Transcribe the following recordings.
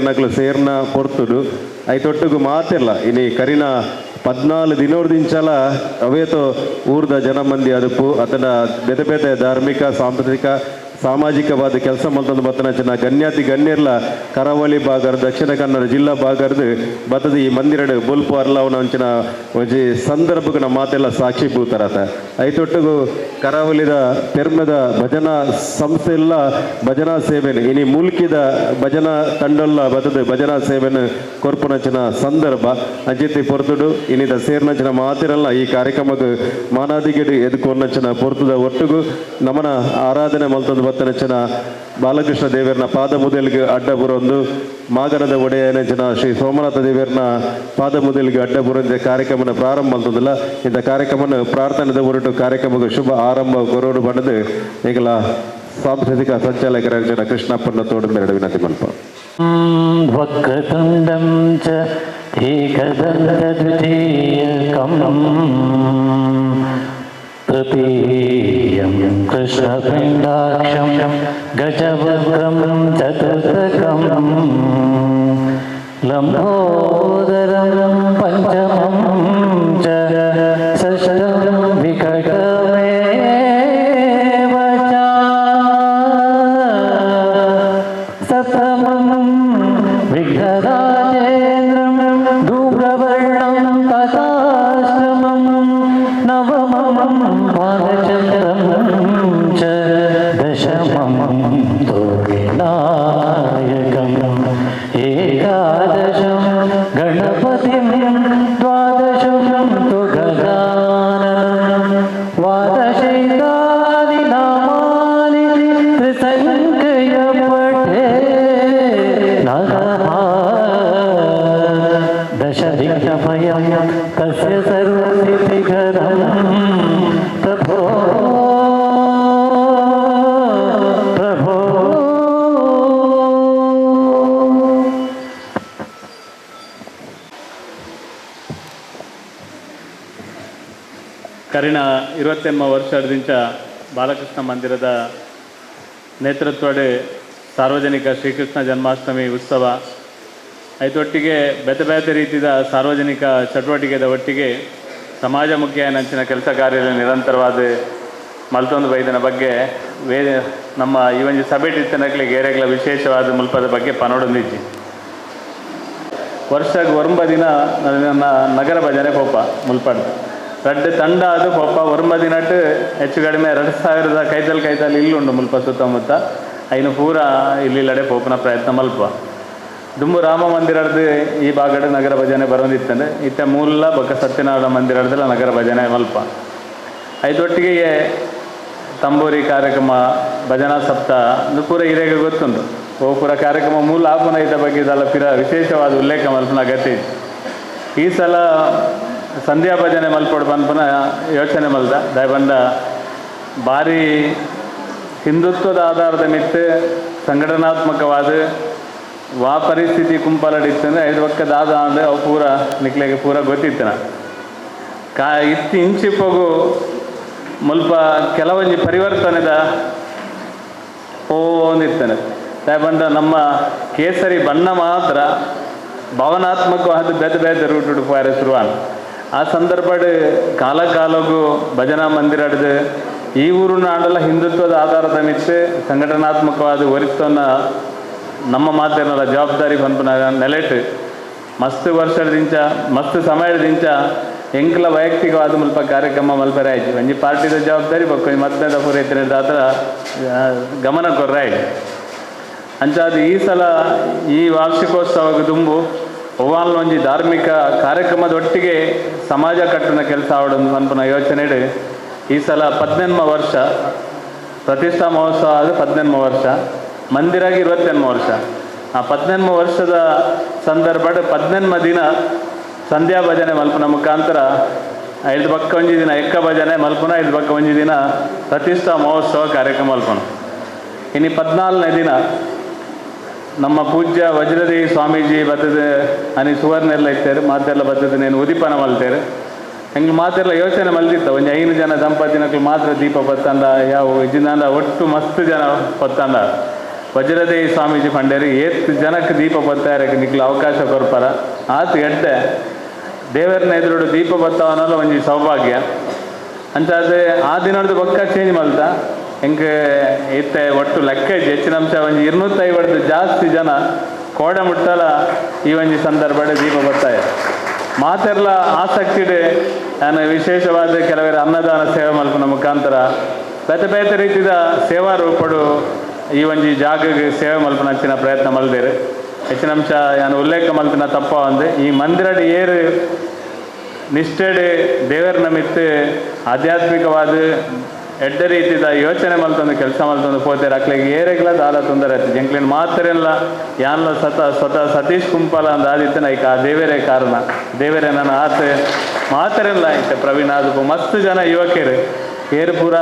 ಗಣ್ಯರ್ನಕ್ಲು ಸೇರ್ನ ಪೊರ್ತುಡು ಐತೊಟ್ಟುಗು ಮಾತಿರ್ಲ ಇನಿ ಕರಿನ 14 ದಿನೋರ್ದಿಂಚಲ ಅವೇತೋ ಊರ್ದ ಜನಮಂದಿ ಅದುಪು ಅತನ ಬೇತೆ ಬೇತೆ ಧಾರ್ಮಿಕ ಸಾಂಸ್ಕೃತಿಕ ಸಾಮಾಜಿಕವಾದ ಕೆಲಸ ಮಲ್ತೊಂದು ಬತ್ತನಂಚಿನ ಗಣ್ಯಾತಿ ಗಣ್ಯರ್ಲ ಕರಾವಳಿ ಭಾಗದ ದಕ್ಷಿಣ ಕನ್ನಡ ಜಿಲ್ಲಾ ಭಾಗದ ಬತ್ತದ ಈ ಮಂದಿರಡು ಬೊಲ್ಪು ಅರ್ಲಾವನಂಚಿನ ಒಂಜಿ ಸಂದರ್ಭಕ್ಕೆ ನಮ್ಮ ಮಾತೆಲ್ಲ ಸಾಕ್ಷಿ ಭೂತರತ. ಐತೊಟ್ಟುಗು ಕರಾವಳಿದ ಪೆರ್ಮೆದ ಭಜನಾ ಸಂಸ್ಥೆ ಎಲ್ಲ ಭಜನಾ ಸೇವೆನು ಇನಿ ಮೂಲ್ಕಿದ ಭಜನಾ ತಂಡಲ್ಲ ಬತ್ತದ ಭಜನಾ ಸೇವೆನು ಕೊರ್ಪುನಂಚಿನ ಸಂದರ್ಭ ಅಂಚಿತಿ ಪೊರ್ತುಡು ಇನಿದ ಸೇರ್ನಂಚಿನ ಮಾತಿರಲ್ಲ ಈ ಕಾರ್ಯಕ್ರಮಕ್ಕೆ ಮಾನಾದಿಗೆಡು ಎದುಕೊನ್ನಂಚಿನ ಪೊರ್ತುದ ಒಟ್ಟುಗು ನಮನ ಆರಾಧನೆ ಮಲ್ತೊಂದು ಬತ್ತನಂಚಿನ ಬಾಲಕೃಷ್ಣ ದೇವರನ ಪಾದ ಮುದಲಿಗೆ ಅಡ್ಡ ಬುರೊಂದು ಮಾಗನದ ಒಡೆಯನಂಚಿನ ಶ್ರೀ ಸೋಮನಾಥ ದೇವರನ ಪಾದ ಮುದಲಿಗೆ ಅಡ್ಡ ಬುರಂದ ಕಾರ್ಯಕ್ರಮನ ಪ್ರಾರಂಭ ಮಲ್ತೊಂದಿಲ್ಲ. ಇಂಥ ಕಾರ್ಯಕ್ರಮನ ಪ್ರಾರ್ಥನೆದ ಹೊರಟು ಕಾರ್ಯಕ್ರಮಕ್ಕೆ ಶುಭ ಆರಂಭ ಕೊರೋಡು ಬಣ್ಣದು ಈಗಲ ಸಾಂಸ್ಕೃತಿಕ ಸಂಚಾಲಕರ ಕೃಷ್ಣಪ್ಪನ ತೋಡು ಮೆರಡು ವಿನಂತಿ ಮಲ್ಪ. ವಕ್ರತುಂಡಂ ಚ ಏಕದಂತದ್ವಿತೀಯಕಂ ತೃತೀಯಂ ಕೃಷ್ಣಪಿಂಡಾಕ್ಷಂ ಗಜವಕ್ರಂ ಚತುರ್ಥಕಂ ಲಂಬೋದರಂ ಪಂಚಮಂ ಚ ಷಷ್ಠಂ ವಿಕಟಮೇವ ಚ ಸಪ್ತಮಂ ವಿಘ್ನರಾಜೇಂದ್ರಂ ಧೂಮ್ರವರ್ಣಂ ತಥಾಷ್ಟಮಂ ನವಮಂ ಬಾಲಚಂದ್ರಂ ಚ ದಶಮಂ ತು ವಿನಾಯಕಂ ಏಕಾದಶಂ ಗಣಪತಿಂ ದ್ವಾದಶಂ ತು ಗಜಾನನಂ ದ್ವಾದಶೈತಾನಿ ನಾಮಾನಿ ತ್ರಿಸಂಖ್ಯಯ ಪಠೇತ್ ನರಃ ದಶವಿಘ್ನಭಯಂ ತಸ್ಯ ಸರ್ವಸಿದ್ಧಿಕರಂ ಪ್ರಭೋ ಪ್ರಭೋ. ಕರಿನ 28 ವರ್ಷದಿಂಚ ಬಾಲಕೃಷ್ಣ ಮಂದಿರದ ನೇತೃತ್ವಡೆ ಸಾರ್ವಜನಿಕ ಶ್ರೀಕೃಷ್ಣ ಜನ್ಮಾಷ್ಟಮಿ ಉತ್ಸವ ಐತೊಟ್ಟಿಗೆ ಬೇತೆ ಬೇತೆ ರೀತಿಯ ಸಾರ್ವಜನಿಕ ಚಟುವಟಿಕೆದ ಒಟ್ಟಿಗೆ ಸಮಾಜಮುಖಿಯ ನಂಚಿನ ಕೆಲಸ ಕಾರ್ಯದಲ್ಲಿ ನಿರಂತರವಾದ ಮಲ್ತೊಂದು ಬೈದನ ಬಗ್ಗೆ ನಮ್ಮ ಈ ಒಂದು ಸಭೆ ಇತ್ತನಕ್ಲೆ ಗೇರೆಗಳ ವಿಶೇಷವಾದ ಮುಲ್ಪದ ಬಗ್ಗೆ ಪನೋಡೊಂದಿಜ್ಜಿ. ವರ್ಷಕ್ಕೆ 9 ದಿನ ನನ್ನ ನಗರ ಭಜನೆ ಪೋಪ ಮುಲ್ಪಡ್ ರಡ್ಡು ತಂಡ ಅದು ಪೋಪ 9 ದಿನಟ್ಟು ಹೆಚ್ಚು ಕಡಿಮೆ 2000 ಕೈತಲ್ ಕೈತಲ್ ಇಲ್ಲುಂಡು ಮುಲ್ಪ ಸುತ್ತಮುತ್ತ ಐನು ಪೂರ ಇಲ್ಲಿಲ್ಲಡೆ ಪೋಪನ ಪ್ರಯತ್ನ ಮಲ್ಪ. ದುಂಬು ರಾಮ ಮಂದಿರದ್ದು ಈ ಭಾಗಡು ನಗರ ಭಜನೆ ಬರೋದಿತ್ತಂದ್ರೆ ಇತ್ತ ಮೂಲ ಬೊಕ್ಕ ಸತ್ಯನಾರಾಯಣ ಮಂದಿರದಲ್ಲ ನಗರ ಭಜನೆ ಮಲ್ಪ. ಐದೊಟ್ಟಿಗೆ ತಂಬೂರಿ ಕಾರ್ಯಕ್ರಮ ಭಜನಾ ಸಪ್ತಾಹ ಅದು ಪೂರ ಹಿರಿಯಗೆ ಗೊತ್ತುಂಟು. ಓ ಪೂರ ಕಾರ್ಯಕ್ರಮ ಮೂಲ ಆಪನ ಐತ ಬಗ್ಗೆ ಇದೆಲ್ಲ ಪಿರ ವಿಶೇಷವಾದ ಉಲ್ಲೇಖ ಮಲ್ಪನ ಅಗತ್ಯ ಇತ್ತು. ಈ ಸಲ ಸಂಧ್ಯಾ ಭಜನೆ ಮಲ್ಪೊಡು ಪನ್ಪುನ ಯೋಚನೆ ಮಲ್ದ ದಯಬಂದ ಭಾರಿ ಹಿಂದುತ್ವದ ಆಧಾರದ ಮಿತ್ತು ಸಂಘಟನಾತ್ಮಕವಾದ ವಾ ಪರಿಸ್ಥಿತಿ ಕುಂಪಾಲಡಿತ್ತಂದ್ರೆ ಐದು ಪಕ್ಕ ದಾದ ಅಂದರೆ ಅವು ಪೂರ ನಿಕ್ಲೆಗೆ ಪೂರ ಗೊತ್ತಿತ್ತನ ಕಾ ಇತ್ತು ಇಂಚಿಪೋಗು ಮುಲ್ಪ ಕೆಲವೊಂಜಿ ಪರಿವರ್ತನೆದ ಪೋಂದಿರ್ತಾನೆ. ದಯಬಂದ ನಮ್ಮ ಕೇಸರಿ ಬಣ್ಣ ಮಾತ್ರ ಭಾವನಾತ್ಮಕವಾದ ಬೇತೆ ಬೇತೆ ರೂಟ್ ಉಡುಪಾರೆ ಶುರುವಾನ ಆ ಸಂದರ್ಭಡ್ ಕಾಲ ಕಾಲಗೂ ಭಜನಾ ಮಂದಿರಡ್ದು ಈ ಊರು ನಾಡಲ್ಲ ಹಿಂದುತ್ವದ ಆಧಾರದ ಮಿತ್ತು ಸಂಘಟನಾತ್ಮಕವಾದ ಒರಿತವನ್ನ ನಮ್ಮ ಮಾತೇನಲ್ಲ ಜವಾಬ್ದಾರಿ ಪನ್ಪುನ ನೆಲೆಟ್ ಮಸ್ತ್ ವರ್ಷದಿಂಚ ಮಸ್ತ್ ಸಮಯದಿಂಚ ಎಂಕ್ಲ ವೈಯಕ್ತಿಕವಾದ ಮುಲ್ಪ ಕಾರ್ಯಕ್ರಮ ಮಲ್ಪರೆ ಆಯ್ತು. ಒಂಜಿ ಪಾರ್ಟಿದ ಜವಾಬ್ದಾರಿ ಬೊಕ್ಕ ಮತ್ತದ ಪೂರೈತನೆ ದಾತ್ರ ಗಮನ ಕೊರ್ರೆ ಆಯ್ತು. ಅಂಚಾದ ಈ ಸಲ ಈ ವಾರ್ಷಿಕೋತ್ಸವಕ್ಕೆ ದುಂಬು ಒವ್ವಾಲ್ ಒಂಜಿ ಧಾರ್ಮಿಕ ಕಾರ್ಯಕ್ರಮದೊಟ್ಟಿಗೆ ಸಮಾಜ ಕಟ್ಟುನ ಕೆಲಸ ಆವಡೊಂದು ಪನ್ಪುನ ಯೋಚನೆ ಈ ಸಲ 18 ವರ್ಷ ಪ್ರತಿಷ್ಠಾ ಮಹೋತ್ಸವ ಆದ 18 ವರ್ಷ ಮಂದಿರಾಗಿ 28 ವರ್ಷ. ಆ 18 ವರ್ಷದ ಸಂದರ್ಭ 18 ದಿನ ಸಂಧ್ಯಾ ಭಜನೆ ಮಲ್ಪನ ಮುಖಾಂತರ 5 ಪಕ್ಕ ಒಂಜಿ ದಿನ ಎಕ್ಕ ಭಜನೆ ಮಲ್ಪನ 5 ಪಕ್ಕ ಒಂಜಿ ದಿನ ಪ್ರತಿಷ್ಠಾ ಮಹೋತ್ಸವ ಕಾರ್ಯಕ್ರಮ ಮಲ್ಪನ. ಇನ್ನು 14ನೇ ದಿನ ನಮ್ಮ ಪೂಜ್ಯ ವಜ್ರದೇವಿ ಸ್ವಾಮೀಜಿ ಬತ್ತದ ಅನಿ ಸುವರ್ಣೆಲ್ಲ ಇತ್ತಾರೆ ಮಾತೆಲ್ಲ ಬತ್ತದ ನೇನು ಉದಿಪನ ಮಲ್ತೇರು ಹೆಂಗೆ ಮಾತೆಲ್ಲ ಯೋಚನೆ ಮಲ್ದಿತ್ತ ಒಂಜಿ 5 ಜನ ದಂಪತಿನಕ್ಲು ಮಾತ್ರ ದೀಪ ಪತ್ತಂಡ ಯಾವ ಇಜ್ಜಿಂದ ಒಟ್ಟು ಮಸ್ತ್ ಜನ ಪತ್ತಂಡ. ವಜ್ರದೇವಿ ಸ್ವಾಮೀಜಿ ಪಂಡೇರು ಏತ್ ಜನಕ್ಕೆ ದೀಪ ಬತ್ತಾರಕ್ಕೆ ನಿಕ್ಲು ಅವಕಾಶ ಕೊರ್ಪರ ಆತು ಎಡ್ಡೆ ದೇವರನ್ನ ಎದುರುಡು ದೀಪ ಬತ್ತವನಲ್ಲ ಒಂಜಿ ಸೌಭಾಗ್ಯ ಅಂಚಾದ ಆ ದಿನದ ಬೊಕ್ಕ ಚೇಂಜ್ ಮಲ್ತ ಎಂಕ್ ಇತ್ತೆ ಒಟ್ಟು ಲೆಕ್ಕ ಹೆಚ್ಚಿನ ಅಂಶ ಒಂಜಿ 250 ಜಾಸ್ತಿ ಜನ ಕೋಡೆ ಮುಟ್ಟಲ ಈ ಒಂಜಿ ಸಂದರ್ಭ ದೀಪ ಬತ್ತಾಯ ಮಾತೆರ್ಲ ಆಸಕ್ತಿ ಇದೆ. ನಾನು ವಿಶೇಷವಾದ ಕೆಲವರ ಅನ್ನದಾನ ಸೇವೆ ಮಲ್ಪುನ ಮುಖಾಂತರ ಬೇತೆ ಬೇತೆ ರೀತಿಯ ಸೇವಾ ರೂಪಡು ಈ ಒಂಜಿ ಜಾಗಕ್ಕೆ ಸೇವೆ ಮಲ್ಪುನ ಹೆಚ್ಚಿನ ಪ್ರಯತ್ನ ಮಲ್ದೇರು. ಹೆಚ್ಚಿನ ಅಂಶ ನಾನು ಉಲ್ಲೇಖ ಮಲ್ತಿನ ತಪ್ಪ ಒಂದು ಈ ಮಂದಿರಡ್ ಏರು ನಿಷ್ಠೆಡ್ ದೇವರ ನಮಿತ್ತು ಆಧ್ಯಾತ್ಮಿಕವಾದ ಎಡ್ಡ ರೀತಿದ ಯೋಚನೆ ಮಲ್ತೊಂದು ಕೆಲಸ ಮಲ್ತೊಂದು ಪೋತೇರು ಅಕ್ಲೆಗ್ ಏರೆಗ್ಲ ದಾಲ ತೊಂದರೆ ಆಯ್ತು ಜಂಕ್ಲಿನ್ ಮಾತ್ರೆಲ್ಲ ಯಾನ್ಲ ಸ್ವತಃ ಸತೀಶ್ ಕುಂಪಾಲ ಅಂದ ಆದಿತ್ತನ ಐಕ ಆ ದೇವರೇ ಕಾರಣ ದೇವರೇ ನನ್ನ ಆತ ಮಾತ್ರೆಲ್ಲ ಐತೆ ಪ್ರವೀಣ್ ಆದಪ್ಪ ಮಸ್ತ್ ಜನ ಯುವಕರು ಏರು ಪೂರ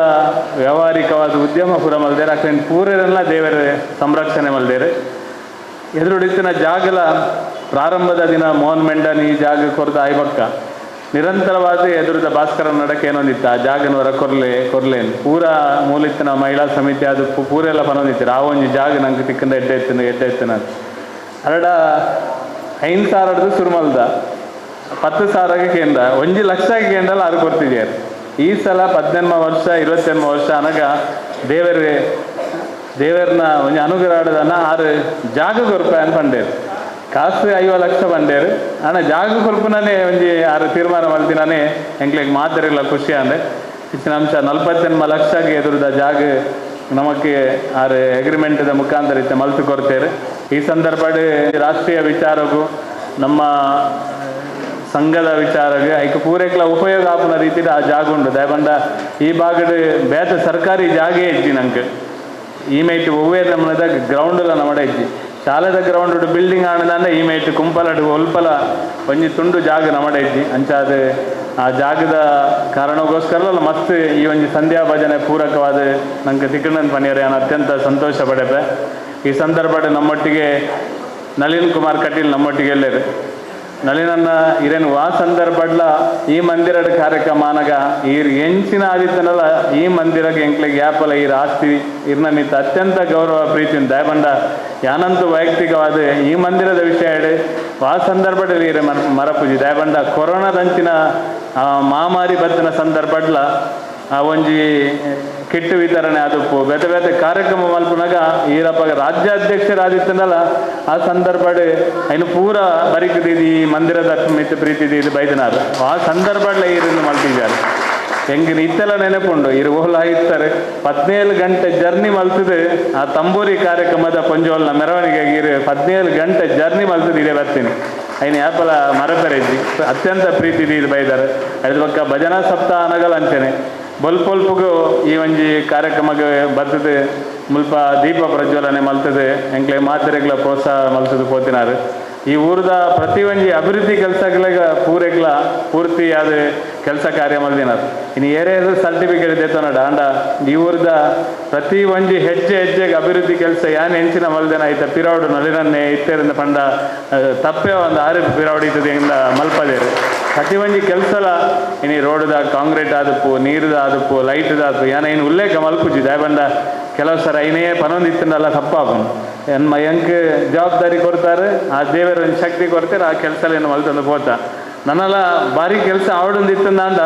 ವ್ಯಾವಹಾರಿಕವಾದ ಉದ್ಯಮ ಪೂರ ಮಲ್ದೇರು ಅಕ್ಲಿನ್ ಪೂರೆಲ್ಲ ದೇವರೇ ಸಂರಕ್ಷಣೆ ಮಲ್ದೇರು. ಎದುರುಡಿತ್ತಿನ ಜಾಗಲ ಪ್ರಾರಂಭದ ದಿನ ಮೋಹನ್ ಮೆಂಡನ್ ಈ ಜಾಗ ಕೊರ್ದ ಆಯ್ಬಕ್ಕ ನಿರಂತರವಾದ ಎದುರುದ ಭಾಸ್ಕರ ನಡಕ್ಕೆ ಏನೊಂದಿತ್ತು ಆ ಜಾಗನವರ ಕೊರ್ಲೆ ಕೊರ್ಲೇನು ಪೂರ ಮೂಲಿತ್ತಿನ ಮಹಿಳಾ ಸಮಿತಿ ಅದು ಪೂರೆಲ್ಲ ಪನೊಂದಿತ್ತು ಆ ಒಂಜಿ ಜಾಗ ನಂಗೆ ತಿಕ್ಕಂದ ಎಡ್ಡೆ ಎತ್ತಿನ ಎಡ್ಡೆ ಎತ್ತಿನ ಅರಡ 5 ಸಾವಿರದ್ದು ಸುರುಮಲ್ದ 10 ಸಾವಿರಕ್ಕೆ ಕೇಂದ್ರ 1 ಲಕ್ಷಕ್ಕೆ ಕೇಂದ್ರಲ್ಲ ಆರು ಕೊಡ್ತಿದ್ಯಾರು. ಈ ಸಲ 18 ವರ್ಷ 28 ವರ್ಷ ಅನಗ ದೇವರೇ ದೇವರನ್ನ ಒಂಜಿ ಅನುಗ್ರಹದನ್ನ 6 ಜಾಗ ಕೊರ್ಪ ಅಂತ ಪಂಡೇರು ಕಾಸು 50 ಲಕ್ಷ ಬಂಡೇರು ಅಣ್ಣ ಜಾಗ ಕೊಲ್ಪುನೇ ಒಂಜಿ 6 ತೀರ್ಮಾನ ಮಲ್ತಿನಾನೆ ಎಂಕ್ಲೆಗ್ ಮಾತೆರೆಗ್ಲ ಖುಷಿ ಅಂದ್ರೆ ಹೆಚ್ಚಿನ ಅಂಶ 48 ಲಕ್ಷಗೆ ಎದುರುದ ಜಾಗ ನಮಕ್ಕೆ 6 ಅಗ್ರಿಮೆಂಟ್ದ ಮುಖಾಂತರ ಇತ್ತೆ ಮಲ್ತು ಕೊಡ್ತೇವೆ. ಈ ಸಂದರ್ಭ ರಾಷ್ಟ್ರೀಯ ವಿಚಾರಕ್ಕೂ ನಮ್ಮ ಸಂಘದ ವಿಚಾರಕ್ಕೆ ಐಕ ಪೂರೈಕ್ಲ ಉಪಯೋಗ ಆಪುನ ರೀತಿದ ಆ ಜಾಗ ಉಂಡು. ದಯಬಂಡ ಈ ಭಾಗದ ಬೇತ ಸರ್ಕಾರಿ ಜಾಗೆ ಇಜ್ಜಿ ನಂಗೆ ಈ ಮೈಟ್ ಒವ್ವೇ ನಮ್ಮದ ಗ್ರೌಂಡ್ ಎಲ್ಲ ನಮ್ಮಡ ಇಜ್ಜಿ ಶಾಲೆದ ಗ್ರೌಂಡ್ ಬಿಲ್ಡಿಂಗ್ ಆಣದಂಡ ಈ ಮೈಟ್ ಕುಂಪಲಡು ಒಲ್ಪಲ ಒಂಜಿ ತುಂಡು ಜಾಗ ನಮ್ಮಡ ಇಜ್ಜಿ ಅಂಚಾದ ಆ ಜಾಗದ ಕಾರಣಕ್ಕೋಸ್ಕರ ಮಸ್ತ್ ಈ ಒಂಜಿ ಸಂಧ್ಯಾ ಭಜನೆ ಪೂರಕವಾದ ನಂಗೆ ತಿಕ್ಕಣ್ಣನ ಪನಿಯರೆ ನಾನು ಅತ್ಯಂತ ಸಂತೋಷ ಪಡೆಪೆ. ಈ ಸಂದರ್ಭ ನಮ್ಮೊಟ್ಟಿಗೆ ನಳಿನ್ ಕುಮಾರ್ ಕಟೀಲ್ ನಮ್ಮೊಟ್ಟಿಗೆ ಎಲ್ಲರು ನಳಿನನ್ನ ಇರೇನು ಆ ಸಂದರ್ಭಡ್ಲ ಈ ಮಂದಿರದ ಕಾರ್ಯಕ್ರಮ ಅನಗ ಈ ಎಂಚಿನ ಆದಿತ್ತನಲ್ಲ ಈ ಮಂದಿರಕ್ಕೆ ಎಂಕ್ಲೆಗ್ ಯಾಪಲ ಈ ಆಸ್ತಿ ಇರ್ನ ಮಿತ್ತ ಅತ್ಯಂತ ಗೌರವ ಪ್ರೀತಿ ದಯಬಂಡ ಯಾನಂತೂ ವೈಯಕ್ತಿಕವಾದ ಈ ಮಂದಿರದ ವಿಷಯ ಹೇಳಿ ಆ ಸಂದರ್ಭದಲ್ಲಿ ಇರ ಮರಪೂಜಿ ದಯಬಂಡ ಕೊರೋನಾದಂಚಿನ ಮಹಾಮಾರಿ ಬತ್ತಿನ ಸಂದರ್ಭಡ್ಲ ಆ ಒಂಜಿ ಕಿಟ್ಟು ವಿತರಣೆ ಅದಪ್ಪು ಬೇತೆ ಬೇತೆ ಕಾರ್ಯಕ್ರಮ ಮಲ್ಪುನಾಗ ಈರಪ್ಪ ರಾಜ್ಯಾಧ್ಯಕ್ಷರಾದಿತ್ತನಲ್ಲ ಆ ಸಂದರ್ಭಡ್ ಐನು ಪೂರ ಬರಿಕದಿದ್ದು ಈ ಮಂದಿರದ ಮಿತ್ತ ಪ್ರೀತಿ ಇದು ಬೈದನಾರು ಆ ಸಂದರ್ಭಡ್ಲ ಈರನ್ನು ಮಲ್ತಿದ್ದಾರೆ. ಹೆಂಗೆ ಇತ್ತೆಲ್ಲ ನೆನಪುಂಡು ಇರು ಓಲ ಇತ್ತಾರೆ 17 ಗಂಟೆ ಜರ್ನಿ ಮಲ್ತದೆ ಆ ತಂಬೂರಿ ಕಾರ್ಯಕ್ರಮದ ಪಂಜೋಲ್ನ ಮೆರವಣಿಗೆ ಇರು 17 ಗಂಟೆ ಜರ್ನಿ ಮಲ್ತದೆ ಇದೇ ಬರ್ತೀನಿ ಐನು ಯಾಪಲ ಮರಪೆರೆಜ್ಜಿ ಅತ್ಯಂತ ಪ್ರೀತಿ ಇದು ಬೈದಾರೆ. ಅದ್ರ ಪಕ್ಕ ಭಜನಾ ಸಪ್ತಾಹ ಅನಗಲ ಅಂಚನೆ ಬೊಲ್ಪೊಲ್ಪುಗು ಈ ಒಂಜಿ ಕಾರ್ಯಕ್ರಮಕ್ಕೆ ಬರ್ತದೆ ಮುಲ್ಪ ದೀಪ ಪ್ರಜ್ವಲನೆ ಮಲ್ತದೆ ಎಂಕ್ಲೆ ಮಾತೆರೆಗ್ಲ ಪ್ರೋತ್ಸಾಹ ಮಲ್ತದೆ ಪೋತಿನಾರು. ಈ ಊರದ ಪ್ರತಿ ಒಂಜಿ ಅಭಿವೃದ್ಧಿ ಕೆಲಸಗಳಿಗೆ ಪೂರೆಗ್ಲ ಪೂರ್ತಿಯಾದ ಕೆಲಸ ಕಾರ್ಯ ಮಲ್ದಿನಾರು. ಇನ್ನು ಏರಿಯಾದ ಸರ್ಟಿಫಿಕೇಟ್ ದೇತನಡ ಅಂಡ ಈ ಊರದ ಪ್ರತಿ ಒಂಜಿ ಹೆಜ್ಜೆ ಹೆಜ್ಜೆಗೆ ಅಭಿವೃದ್ಧಿ ಕೆಲಸ ಯಾನ್ ಹೆಂಚಿನ ಮಲ್ದೆನ ಐತ ಪಿರೌಡು ನಳಿನನ್ನೇ ಇತ್ತೆರಿಂದ ಪಂಡ ತಪ್ಪೇ ಒಂದು ಆರು ಪಿರೌಡು ಇತ್ತದೆ ಇಂದ ಮಲ್ಪದೇರು. ಪ್ರತಿ ಒಂಜಿ ಕೆಲಸಲ ಇನಿ ರೋಡ್ದ ಕಾಂಕ್ರೀಟ್ ಆದಪ್ಪು ನೀರುದ ಆದಪ್ಪು ಲೈಟ್ದ ಆದಪ್ಪು ಯಾನ ಇನ್ನು ಉಲ್ಲೇಖ ಮಲ್ಪುಜಿ ದಯಬಂಡ ಕೆಲವು ಸರ ಐನೇ ಪನೊಂದು ಇತ್ತಂದಲ್ಲ ತಪ್ಪಾಪು ಎನ್ಮ ಎಂಕ್ ಜವಾಬ್ದಾರಿ ಕೊಡ್ತಾರೆ ಆ ದೇವರ ಒಂದು ಶಕ್ತಿ ಕೊಡ್ತಾರೆ ಆ ಕೆಲಸ ಏನು ಮಲ್ತಂದು ಪೋತ ನನ್ನೆಲ್ಲ ಭಾರಿ ಕೆಲಸ ಆವಡೊಂದು ಇತ್ತಂದಾಂಡ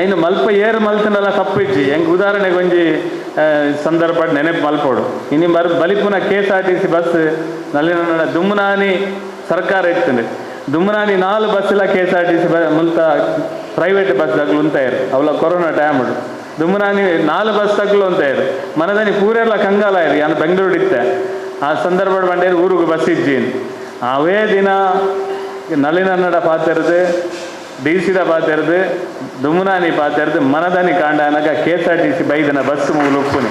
ಐನು ಮಲ್ಪ ಏರು ಮಲ್ತನಲ್ಲ ತಪ್ಪಿಜ್ಜಿ ಹೆಂಗೆ ಉದಾಹರಣೆಗೆ ಒಂಜಿ ಸಂದರ್ಭ ನೆನಪು ಮಲ್ಪೋಡು ಇನ್ನು ಬಲಿಪುನ KSRTC bus ನಲ್ಲಿನ ದುಮ್ಮನಾನಿ ಸರ್ಕಾರ ಇರ್ತದೆ ದುಮ್ಮನಾನಿ 4 ಬಸ್ ಇಲ್ಲ KSRTC ಮುಲ್ತ ಪ್ರೈವೇಟ್ ಬಸ್ ತಗ್ಲು ಅಂತ ಇರು ಅವಳ ಕೊರೋನಾ ಟೈಮ್ ದುಮ್ಮನಾನಿ 4 ಬಸ್ ತಗ್ಲು ಅಂತ ಇರು ಮನದಾನಿ ಪೂರೆಲ್ಲ ಕಂಗಾಲ ಇರು ಯಾನು ಬೆಂಗಳೂರು ಇತ್ತೆ ಆ ಸಂದರ್ಭ ಬಂಡೇರು ಊರಿಗೆ ಬಸ್ ಇಜ್ಜಿ ಅವೇ ದಿನ ನಳಿನನ್ನಡ ಪಾತಿರದು ಡಿ ಸಿದ ಪಾತಿರದು ದುಮ್ಮನಾನಿ ಪಾತಿರದು ಮನದಾನಿ ಕಾಂಡ ಅನಗ KSRTC ಬೈದನ ಬಸ್ ಮೂಲ ಉಪ್ಪುನಿ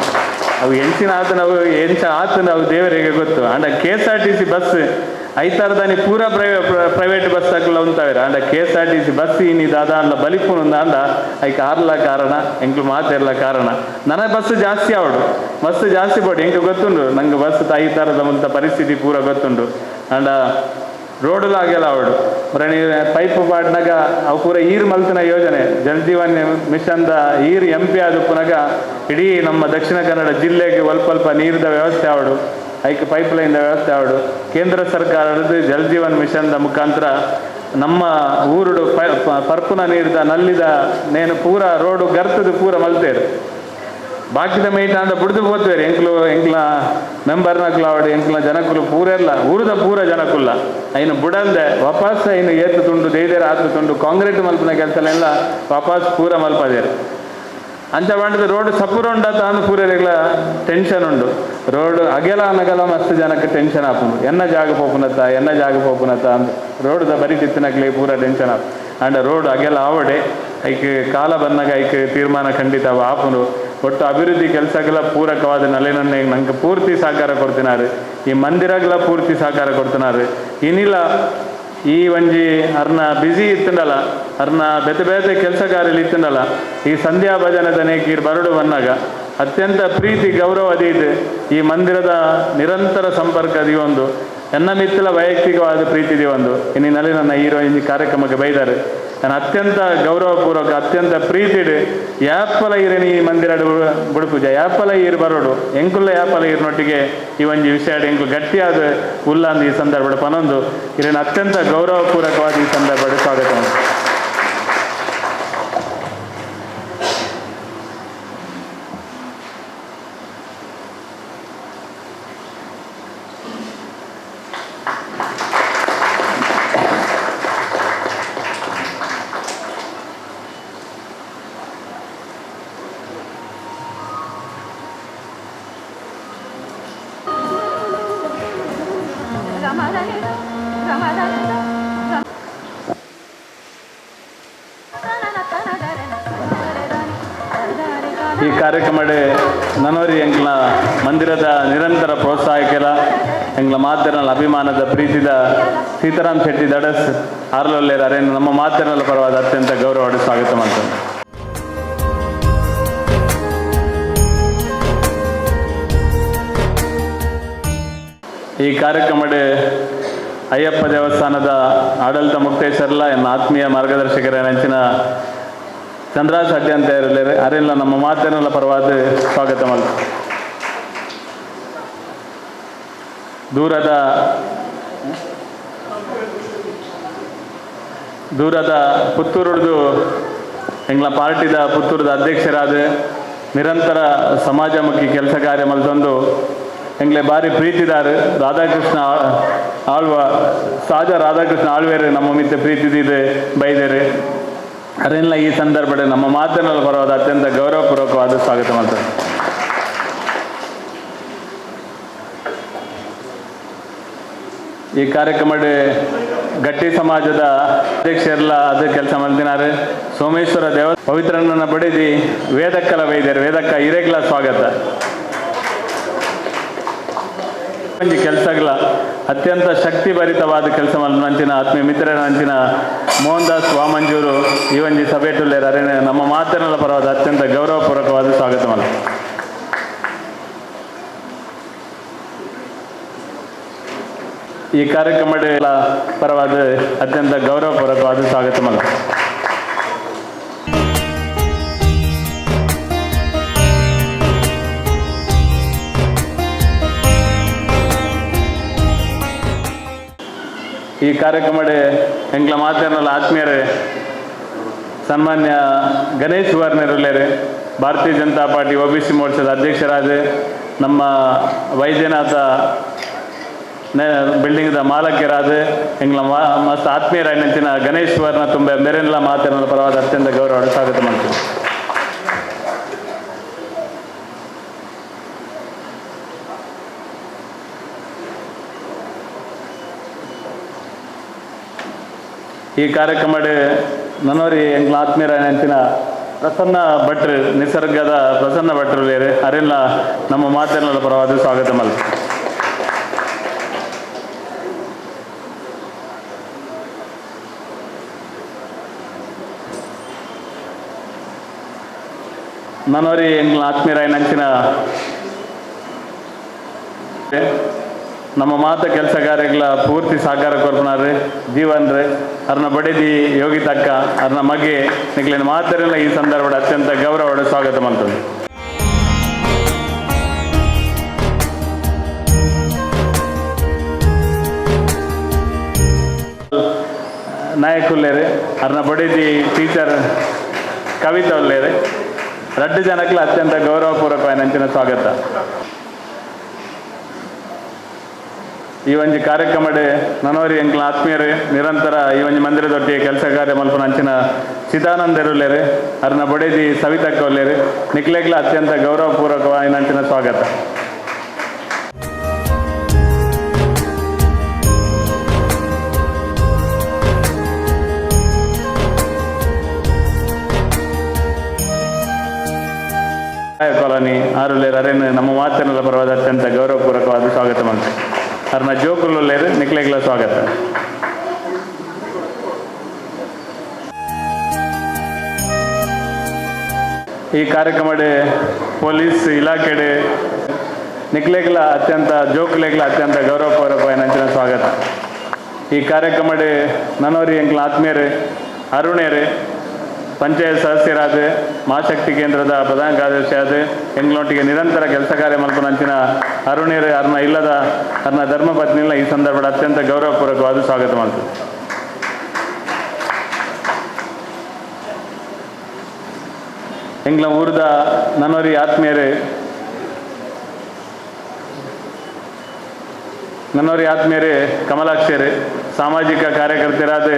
ಅವು ಎಂಚಿನ ಆತನವು ಎಂಚ ಆತನವು ದೇವರಿಗೆ ಗೊತ್ತು ಅಂಡ KSRTC bus ಐತಾರದಾನಿ ಪೂರ ಪ್ರೈವೇಟ್ ಬಸ್ ತಗ್ಲ ಉಂತಾವಿರ ಅಂಡ KSRTC bus ಇನಿ ದಾದ ಅಂಡ ಬಲಿಪುನ ಅಂಡ ಐಕ ಆರ್ಲ ಕಾರಣ ಎಂಕ್ಲು ಮಾತಿರ್ಲ ಕಾರಣ ನನ್ನ ಬಸ್ ಜಾಸ್ತಿ ಆವಡು ಬಸ್ ಜಾಸ್ತಿ ಬೋಡು ಎಂಕ್ ಗೊತ್ತುಂಡು ನಂಗೆ ಬಸ್ ಐತಾರದ ಮುಂತ ಪರಿಸ್ಥಿತಿ ಪೂರ ಗೊತ್ತುಂಡು ಅಂಡ ರೋಡುಲ ಆಗೆಲ್ಲ ಅವಡು Pipe ಪಾಡ್ನಾಗ ಅವು ಪೂರ ಈರ್ ಮಲ್ತಿನ ಯೋಜನೆ ಜಲಜೀವನ್ ಮಿಷನ್ದ ಈರ್ ಎಂ ಪಿ ಆದಪ್ಪನಾಗ ಇಡೀ ನಮ್ಮ ದಕ್ಷಿಣ ಕನ್ನಡ ಜಿಲ್ಲೆಗೆ ಅಲ್ಪ ನೀರಿನ ವ್ಯವಸ್ಥೆ ಆವಡು, ಐಕ್ ಪೈಪ್ ಲೈನ್ದ ವ್ಯವಸ್ಥೆ ಆವಡು. ಕೇಂದ್ರ ಸರ್ಕಾರದ ಜಲಜೀವನ್ ಮಿಷನ್ದ ಮುಖಾಂತರ ನಮ್ಮ ಊರುಡು ಪರ್ಪುನ ನೀರ್ದ ನಲ್ಲಿದ ನೇನು ಪೂರ ರೋಡು ಗರ್ತದ ಪೂರ ಮಲ್ತೇರು. ಬಾಕಿದ ಮೈಟ ಅಂದ ಬುಡ್ದು ಪೋತೇರು ಎಂಕ್ಲು ಎಂಕ್ಲ ಮೆಂಬರ್ನಕ್ಲು ಆವಡು ಎಂಕ್ಲ ಜನಕುಲು ಪೂರ ಎಲ್ಲ ಊರದ ಪೂರ ಜನಕುಲ್ಲ ಐನು ಬುಡಂದೆ ವಾಪಸ್ ಐನು ಏತು ತುಂಡು ದೇದೇರ ಆತು ತುಂಡು ಕಾಂಕ್ರೀಟ್ ಮಲ್ಪನ ಕೆಲಸ ಎಲ್ಲ ವಾಪಸ್ ಪೂರ ಮಲ್ಪದೇರು. ಅಂಚ ಬಂಡದ ರೋಡ್ ಸಪೂರ ಉಂಡತ ಅಂದ್ ಪೂರೆಗ್ಲ ಟೆನ್ಷನ್ ಉಂಡು. ರೋಡ್ ಅಗೆಲ ಅನಗಲ ಮಸ್ತ್ ಜನಕ್ಕೆ ಟೆನ್ಷನ್ ಆಪುಂಡು, ಎನ್ನ ಜಾಗ ಪೋಪುನತ ಎನ್ನ ಜಾಗ ಪೋಪುನತ ಅಂದ್ ರೋಡ್ದ ಬರಿ ತಿತ್ತನಕ್ಲೆ ಪೂರ ಟೆನ್ಷನ್ ಆಪ್. ಅಂಡ ರೋಡ್ ಅಗೆಲ ಆವಡೆ ಐಕ್ ಕಾಲ ಬಂದಾಗ ಐಕ್ ತೀರ್ಮಾನ ಖಂಡಿತ ಆಪುಂಡು. ಒಟ್ಟು ಅಭಿವೃದ್ಧಿ ಕೆಲಸಗಳ ಪೂರಕವಾದ ನಲೆನನ್ನೇ ನಂಗೆ ಪೂರ್ತಿ ಸಹಕಾರ ಕೊಡ್ತಿನಾರು, ಈ ಮಂದಿರಗಳ ಪೂರ್ತಿ ಸಹಕಾರ ಕೊಡ್ತಿನಾರು. ಇನ್ನಿಲ್ಲ ಈ ಒಂಜಿ ಅರ್ನ ಬ್ಯುಸಿ ಇತ್ತಂಡಲ್ಲ, ಅರ್ನ ಬೇತೆ ಬೇತೆ ಕೆಲಸ ಕಾರ್ಯ ಇತ್ತಂಡಲ್ಲ, ಈ ಸಂಧ್ಯಾ ಭಜನದ ನೇಕೀರ್ ಬರಡು ಬಂದಾಗ ಅತ್ಯಂತ ಪ್ರೀತಿ ಗೌರವ ಅದೀತು ಈ ಮಂದಿರದ ನಿರಂತರ ಸಂಪರ್ಕ ಒಂದು ಎನ್ನ ಮಿತ್ತಲ ವೈಯಕ್ತಿಕವಾದ ಪ್ರೀತಿ ಒಂದು ಇನ್ನಿನಲ್ಲಿ ನನ್ನ ಹೀರೋ ಈ ಕಾರ್ಯಕ್ರಮಕ್ಕೆ ಬೈದಾರೆ. ನಾನು ಅತ್ಯಂತ ಗೌರವಪೂರ್ವಕ ಅತ್ಯಂತ ಪ್ರೀತಿಡು ಯಾಪಲ ಈರೇನಿ ಈ ಮಂದಿರ ಬುಡುಪೂಜೆ ಯಾಪಲ ಈರು ಬರೋಡು ಎಂಕುಲ್ಲ ಯಾಪಲ ಈರಿನೊಟ್ಟಿಗೆ ಈ ಒಂಜಿ ವಿಷಯ ಎಂಕು ಗಟ್ಟಿಯಾದ ಉಲ್ಲಂದು ಈ ಸಂದರ್ಭ ಪನೊಂದು ಇರೇನು ಅತ್ಯಂತ ಗೌರವಪೂರ್ವಕವಾದ ಈ ಸಂದರ್ಭ ಸ್ವಾಗತ. ಈ ಕಾರ್ಯಕ್ರಮ ನನೋರಿ ಎಂಕ್ಲ ಮಂದಿರದ ನಿರಂತರ ಪ್ರೋತ್ಸಾಹಕ್ಕೆಲ್ಲ ಎಂಕ್ಲ ಮಾತಿನಲ್ಲಿ ಅಭಿಮಾನದ ಪ್ರೀತಿದ ಸೀತಾರಾಮ್ ಶೆಟ್ಟಿ ದಡಸ್ ಆರ್ಲೊಲ್ಲೇರ್ ಅರೇನು ನಮ್ಮ ಮಾತಿನಲ್ಲಿ ಪರವಾದ ಅತ್ಯಂತ ಗೌರವ ಸ್ವಾಗತ ಮಾಡ್ತಾರೆ. ಈ ಕಾರ್ಯಕ್ರಮ ಅಯ್ಯಪ್ಪ ದೇವಸ್ಥಾನದ ಆಡಳಿತ ಮುಕ್ತೇಶ್ವರಲ್ಲ ಎನ್ನ ಆತ್ಮೀಯ ಮಾರ್ಗದರ್ಶಕರ ನೆಂಚಿನ ಚಂದ್ರಾಜ್ ಅಡ್ಡಿ ಅಂತ ಇರಲಿ ಅರೆಲ್ಲ ನಮ್ಮ ಮಾತಿನೆಲ್ಲ ಪರವಾದ ಸ್ವಾಗತ ಮಾಡ್ತಾರೆ. ದೂರದ ದೂರದ ಪುತ್ತೂರುಡ್ದು ಎಂಗ್ಲ ಪಾರ್ಟಿದ ಪುತ್ತೂರದ ಅಧ್ಯಕ್ಷರಾದ ನಿರಂತರ ಸಮಾಜಮುಖಿ ಕೆಲಸ ಕಾರ್ಯ ಮಲ್ತೊಂದು ಎಂಗ್ಲೆ ಬಾರಿ ಪ್ರೀತಿದಾರು ರಾಧಾಕೃಷ್ಣ ಆಳ್ವ ಸಾಜ ರಾಧಾಕೃಷ್ಣ ಆಳ್ವೇರು ನಮ್ಮ ಮಿತ್ತ ಪ್ರೀತಿದಿದೆ ಬೈದೇರು ಅದನ್ನೆಲ್ಲ ಈ ಸಂದರ್ಭದಲ್ಲಿ ನಮ್ಮ ಮಾತಿನಲ್ಲಿ ಬರೋದು ಅತ್ಯಂತ ಗೌರವಪೂರ್ವಕವಾದ ಸ್ವಾಗತ ಮಾಡ್ತಾರೆ. ಈ ಕಾರ್ಯಕ್ರಮ ಗಟ್ಟಿ ಸಮಾಜದ ಅಧ್ಯಕ್ಷರೆಲ್ಲ ಅದೇ ಕೆಲಸ ಮಾಡ್ತಿದ್ದಾರೆ. ಸೋಮೇಶ್ವರ ದೇವ ಪವಿತ್ರನನ್ನ ಬಡಿದಿ ವೇದಕ್ಕಲ ಬೈದಾರೆ, ವೇದಕ್ಕ ಹಿರೇಗ್ಲ ಸ್ವಾಗತ. ಒಂಜಿ ಕೆಲಸಗಳ ಅತ್ಯಂತ ಶಕ್ತಿ ಭರಿತವಾದ ಕೆಲಸ ನಂಚಿನ ಆತ್ಮೀಯ ಮಿತ್ರರ ನಂಚಿನ ಮೋಹನ್ ದಾಸ್ ವಾಮಂಜೂರು ಈ ಒಂಜಿ ಸಭೆ ಟುಲ್ಲೇರ್ ನಮ್ಮ ಮಾತಿನ ಪರವಾದ ಅತ್ಯಂತ ಗೌರವಪೂರ್ವಕವಾದ ಸ್ವಾಗತ ಮಾಡ್ತಾರೆ. ಈ ಕಾರ್ಯಕ್ರಮ ಪರವಾದ ಅತ್ಯಂತ ಗೌರವಪೂರ್ವಕವಾದ ಸ್ವಾಗತ ಮಾಡ್ತಾರೆ. ಈ ಕಾರ್ಯಕ್ರಮ ಎಂಗ್ಲ ಮಾತಿನಲ್ಲ ಆತ್ಮೀಯರೇ ಸನ್ಮಾನ್ಯ ಗಣೇಶ್ ವರ್ಣರುಲ್ಲೇರೆ ಭಾರತೀಯ ಜನತಾ ಪಾರ್ಟಿ ಒಬಿಸಿ ಮೋರ್ಚಾದ ಅಧ್ಯಕ್ಷರಾದ ನಮ್ಮ ವೈದ್ಯನಾಥ ಬಿಲ್ಡಿಂಗ್ದ ಮಾಲಕರಾದ ಎಂಗ್ಲ ಮಸ್ತ್ ಆತ್ಮೀಯರಾಗಿನ ಗಣೇಶ್ ವರ್ಣ ತುಂಬ ಮೇರೆಲ್ಲ ಮಾತಿನ ಪರವಾದ ಅತ್ಯಂತ ಗೌರವ ಸ್ವಾಗತ ಮಾಡ್ತೀವಿ. ಈ ಕಾರ್ಯಕ್ರಮ ನನ್ನೋರಿ ಎಂಗ್ಲ ಆತ್ಮೀಯರ ನೆಂಚಿನ ಪ್ರಸನ್ನ ಭಟ್ರು ನಿಸರ್ಗದ ಪ್ರಸನ್ನ ಭಟ್ರು ಬೇರೆ ಅರೆಲ್ಲ ನಮ್ಮ ಮಾತಿನ ಪರವಾದ ಸ್ವಾಗತ ಮಾಡ್ತೀವಿ. ನನ್ನೋರಿ ಎಂಗ್ಲ ಆತ್ಮೀಯರ ನೆಂಚಿನ ನಮ್ಮ ಮಾತ ಕೆಲಸ ಕಾರ್ಯಗಳ ಪೂರ್ತಿ ಸಹಕಾರ ಕೊರ್ಪನಾರು ಜೀವನ್ರು ಅರ್ನ ಬಡಿದಿ ಯೋಗಿತಕ್ಕ ಅರ್ನ ಮಗೆ ನಿಕ್ಲಿನ ಮಾತರೆಲ್ಲ ಈ ಸಂದರ್ಭದ ಅತ್ಯಂತ ಗೌರವದ ಸ್ವಾಗತ ಮಾಡ್ತದೆ. ನಾಯಕುಲ್ಲೇರು ಅರ್ನ ಬಡಿದಿ ಟೀಚರ್ ಕವಿತಾ ಉಲ್ಲೇರು ರಡ್ಡು ಜನಕ್ಲ ಅತ್ಯಂತ ಗೌರವಪೂರ್ವಕವಾದ ಅಂಚಿನ ಸ್ವಾಗತ. ಈ ಒಂಜಿ ಕಾರ್ಯಕ್ರಮಡೆ ನನೋರಿ ಎಂಕ್ಲ ಆತ್ಮೀಯರು ನಿರಂತರ ಈ ಒಂಜಿ ಮಂದಿರದೊಟ್ಟಿಗೆ ಕೆಲಸ ಕಾರ್ಯ ಮಲ್ಪನ ಅಂಚಿನ ಚಿದಾನಂದರುಲ್ಲೇರು ಅರ್ನ ಬಡೇದಿ ಸವಿತಕ್ಕ ಉಲ್ಲೇರು ನಿಕ್ಲೆಗ್ಲ ಅತ್ಯಂತ ಗೌರವಪೂರ್ವಕವಾದ ಅಂಚಿನ ಸ್ವಾಗತ. ಕಾಲೋನಿ ಆರುಲೇರು ಅರೇನು ನಮ್ಮ ಮಾತನೆಲ್ಲ ಪರವಾದ ಅತ್ಯಂತ ಗೌರವಪೂರ್ವಕವಾದ ಸ್ವಾಗತ ಮಾಡ್ತಾರೆ. ಅರ್ನ ಜೋಕುಲ್ಲೇರು ನಿಕ್ಲೆಗ್ಲ ಸ್ವಾಗತ. ಈ ಕಾರ್ಯಕ್ರಮಡೆ ಪೊಲೀಸ್ ಇಲಾಖೆಡೆ ನಿಕ್ಲೆಗ್ಲ ಅತ್ಯಂತ ಜೋಕುಲೆಗ್ಲ ಅತ್ಯಂತ ಗೌರವಪೂರ್ವಕವಾದ ಅಂಚಿನ ಸ್ವಾಗತ. ಈ ಕಾರ್ಯಕ್ರಮಡೆ ನನೋರಿ ಎಂಕ್ಲ ಆತ್ಮೀಯರು ಅರುಣೇರು ಪಂಚಾಯತ್ ಸದಸ್ಯರಾದ ಮಹಾಶಕ್ತಿ ಕೇಂದ್ರದ ಪ್ರಧಾನ ಕಾರ್ಯದರ್ಶಿಯಾದ ಎಂಗ್ಲೊಟ್ಟಿಗೆ ನಿರಂತರ ಕೆಲಸ ಕಾರ್ಯ ಮಲ್ಪನಂಚಿನ ಅರುಣೇರು ಅರ್ನ ಇಲ್ಲದ ಅರ್ನ ಧರ್ಮಪತ್ನಿಲ್ಲ ಈ ಸಂದರ್ಭದ ಅತ್ಯಂತ ಗೌರವಪೂರ್ವಕವಾದ ಸ್ವಾಗತ ಮಾಡ್ತದೆ. ಎಂಗ್ಲ ಊರದ ನನೋರಿ ಆತ್ಮೀಯರು ನನ್ನೋರಿ ಆತ್ಮೀಯರೇ ಕಮಲಾಕ್ಷರೇ ಸಾಮಾಜಿಕ ಕಾರ್ಯಕರ್ತರಾದ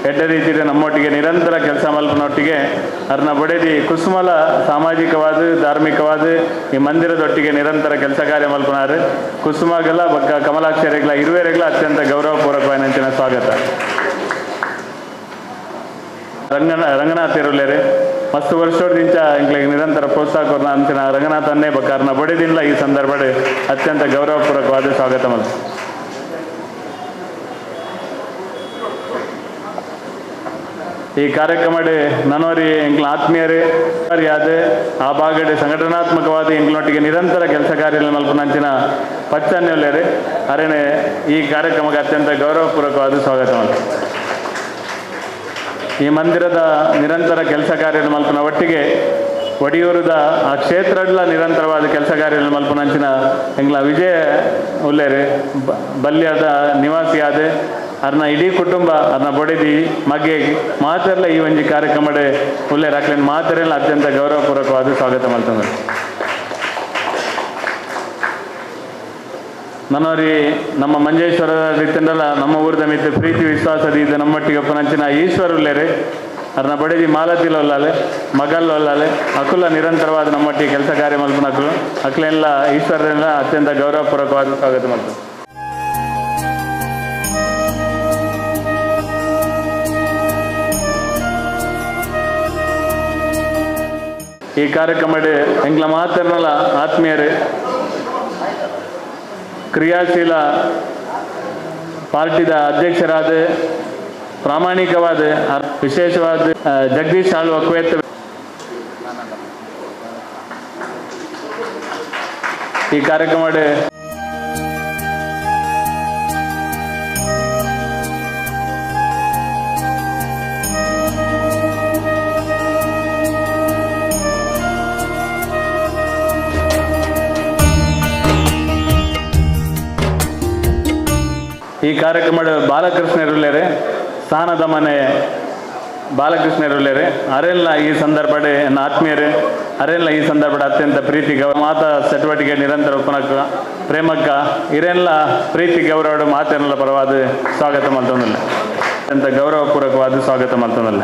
ಎಡ್ಡ ರೀತಿಯ ನಮ್ಮೊಟ್ಟಿಗೆ ನಿರಂತರ ಕೆಲಸ ಮಲ್ಪನೊಟ್ಟಿಗೆ ಅರ್ನ ಬಡೇದಿ ಕುಸುಮಲ ಸಾಮಾಜಿಕವಾದ ಧಾರ್ಮಿಕವಾದ ಈ ಮಂದಿರದೊಟ್ಟಿಗೆ ನಿರಂತರ ಕೆಲಸ ಕಾರ್ಯ ಮಲ್ಪನಾರು ಕುಸುಮಗಲ ಬಕ್ಕ ಕಮಲಾಕ್ಷರಿಗಳ ಇರುವೆರೆಗಳ ಅತ್ಯಂತ ಗೌರವಪೂರ್ವಕವಾದ ಸ್ವಾಗತ. ರಂಗನಾಥ್ ಇರುಲೇರೆ ಮಸ್ತ್ ವರ್ಷದಿಂದ ಎಂಕ್ಲೆಗ್ ನಿರಂತರ ಪ್ರೋತ್ಸಾಹ ಕೊರ್ನ ಅಂಚಿನ ರಂಗನಾಥನ್ನೇ ಬಕ್ಕಾರ್ನ ಬಡಿದಿಲ್ಲ ಈ ಸಂದರ್ಭ ಅತ್ಯಂತ ಗೌರವಪೂರ್ವಕವಾದ ಸ್ವಾಗತ ಮಲ್ತ. ಈ ಕಾರ್ಯಕ್ರಮಡೆ ನನೋರಿ ಎಂಕ್ಲ ಆತ್ಮೀಯರೇ ಯಾದ ಆ ಭಾಗಡೆ ಸಂಘಟನಾತ್ಮಕವಾದ ಎಂಕ್ಲೊಟ್ಟಿಗೆ ನಿರಂತರ ಕೆಲಸ ಕಾರ್ಯ ಮಲ್ಪನಂಚಿನ ಪಚ್ಚನ್ನುಲ್ಲೇರೆ ಅರೇನೆ ಈ ಕಾರ್ಯಕ್ರಮಕ್ಕೆ ಅತ್ಯಂತ ಗೌರವಪೂರ್ವಕವಾದ ಸ್ವಾಗತ ಮಲ್ತ. ಈ ಮಂದಿರದ ನಿರಂತರ ಕೆಲಸ ಕಾರ್ಯ ಮಲ್ಪನ ಒಟ್ಟಿಗೆ ಒಡಿಯೂರದ ಆ ಕ್ಷೇತ್ರಡ್ಲ ನಿರಂತರವಾದ ಕೆಲಸ ಕಾರ್ಯ ಮಲ್ಪನಂಚಿನ ಎಂಗ್ಲ ವಿಜಯ ಉಲ್ಲೇರೆ ಬಲ್ಯದ ನಿವಾಸಿಯಾದ ಅರ್ನ ಇಡೀ ಕುಟುಂಬ ಅರ್ನ ಬೊಡೆದಿ ಮಗೆ ಮಾತೆಲ್ಲ ಈ ಒಂಜಿ ಕಾರ್ಯಕ್ರಮಡೆ ಉಲ್ಲೇರು ಅಕ್ಲೇನ್ ಮಾತೆಲ್ಲ ಅತ್ಯಂತ ಗೌರವಪೂರ್ವಕವಾದ ಸ್ವಾಗತ ಮಲ್ತಂದ್ರೆ. ನನ್ನೋರಿ ನಮ್ಮ ಮಂಜೇಶ್ವರದ ರೀತಿಯಲ್ಲ ನಮ್ಮ ಊರದ ಮಿತ್ತ ಪ್ರೀತಿ ವಿಶ್ವಾಸದ ಇದು ನಮ್ಮೊಟ್ಟಿಗೆ ಒಪ್ಪನಂಚಿನ ಈಶ್ವರ ಉಲ್ಲೇರೆ ಅರ್ನ ಬಡದಿ ಮಾಲತಿಲ ಒಲ್ಲಾಲೆ ಮಗಲ್ ಒಲ್ಲಾಲೆ ಅಕುಲ ನಿರಂತರವಾದ ನಮ್ಮೊಟ್ಟಿಗೆ ಕೆಲಸ ಕಾರ್ಯ ಮಲ್ಪನ ಅಕುಲು ಅಕ್ಲೆಲ್ಲ ಈಶ್ವರನೆಲ್ಲ ಅತ್ಯಂತ ಗೌರವಪೂರ್ವಕವಾದ ಸ್ವಾಗತ ಮಾಡ್ತಾರೆ. ಈ ಕಾರ್ಯಕ್ರಮಡೆ ಎಂಕ್ಲ ಮಾತರ್ನಲ್ಲ ಆತ್ಮೀಯರೇ ಕ್ರಿಯಾಶೀಲ ಪಾರ್ಟಿದ ಅಧ್ಯಕ್ಷರಾದ ಪ್ರಾಮಾಣಿಕವಾದ ವಿಶೇಷವಾದ ಜಗದೀಶ್ ಆಳ್ವ ಕುವೇತ್ ಈ ಕಾರ್ಯಕ್ರಮಡೆ ಈ ಕಾರ್ಯಕ್ರಮದ ಬಾಲಕೃಷ್ಣರುಲ್ಲೇರೆ ಸ್ಥಾನದ ಮನೆ ಬಾಲಕೃಷ್ಣರುಲ್ಲೇರೆ ಅರೆಲ್ಲ ಈ ಸಂದರ್ಭಡೆ ನನ್ನ ಆತ್ಮೀಯರೇ ಅರೆಲ್ಲ ಈ ಸಂದರ್ಭದ ಅತ್ಯಂತ ಪ್ರೀತಿ ಗೌರವ ಮಾತಾ ಚಟುವಟಿಕೆ ನಿರಂತರ ಉಪನಕ್ಕ ಪ್ರೇಮಕ್ಕ ಇರೆಲ್ಲ ಪ್ರೀತಿ ಗೌರವ ಮಾತೆಲ್ಲ ಪರವಾದ ಸ್ವಾಗತ ಮಾಡ್ತಂದಲ್ಲ ಅತ್ಯಂತ ಗೌರವಪೂರ್ವಕವಾದ ಸ್ವಾಗತ ಮಾಡ್ತಂದಲ್ಲ.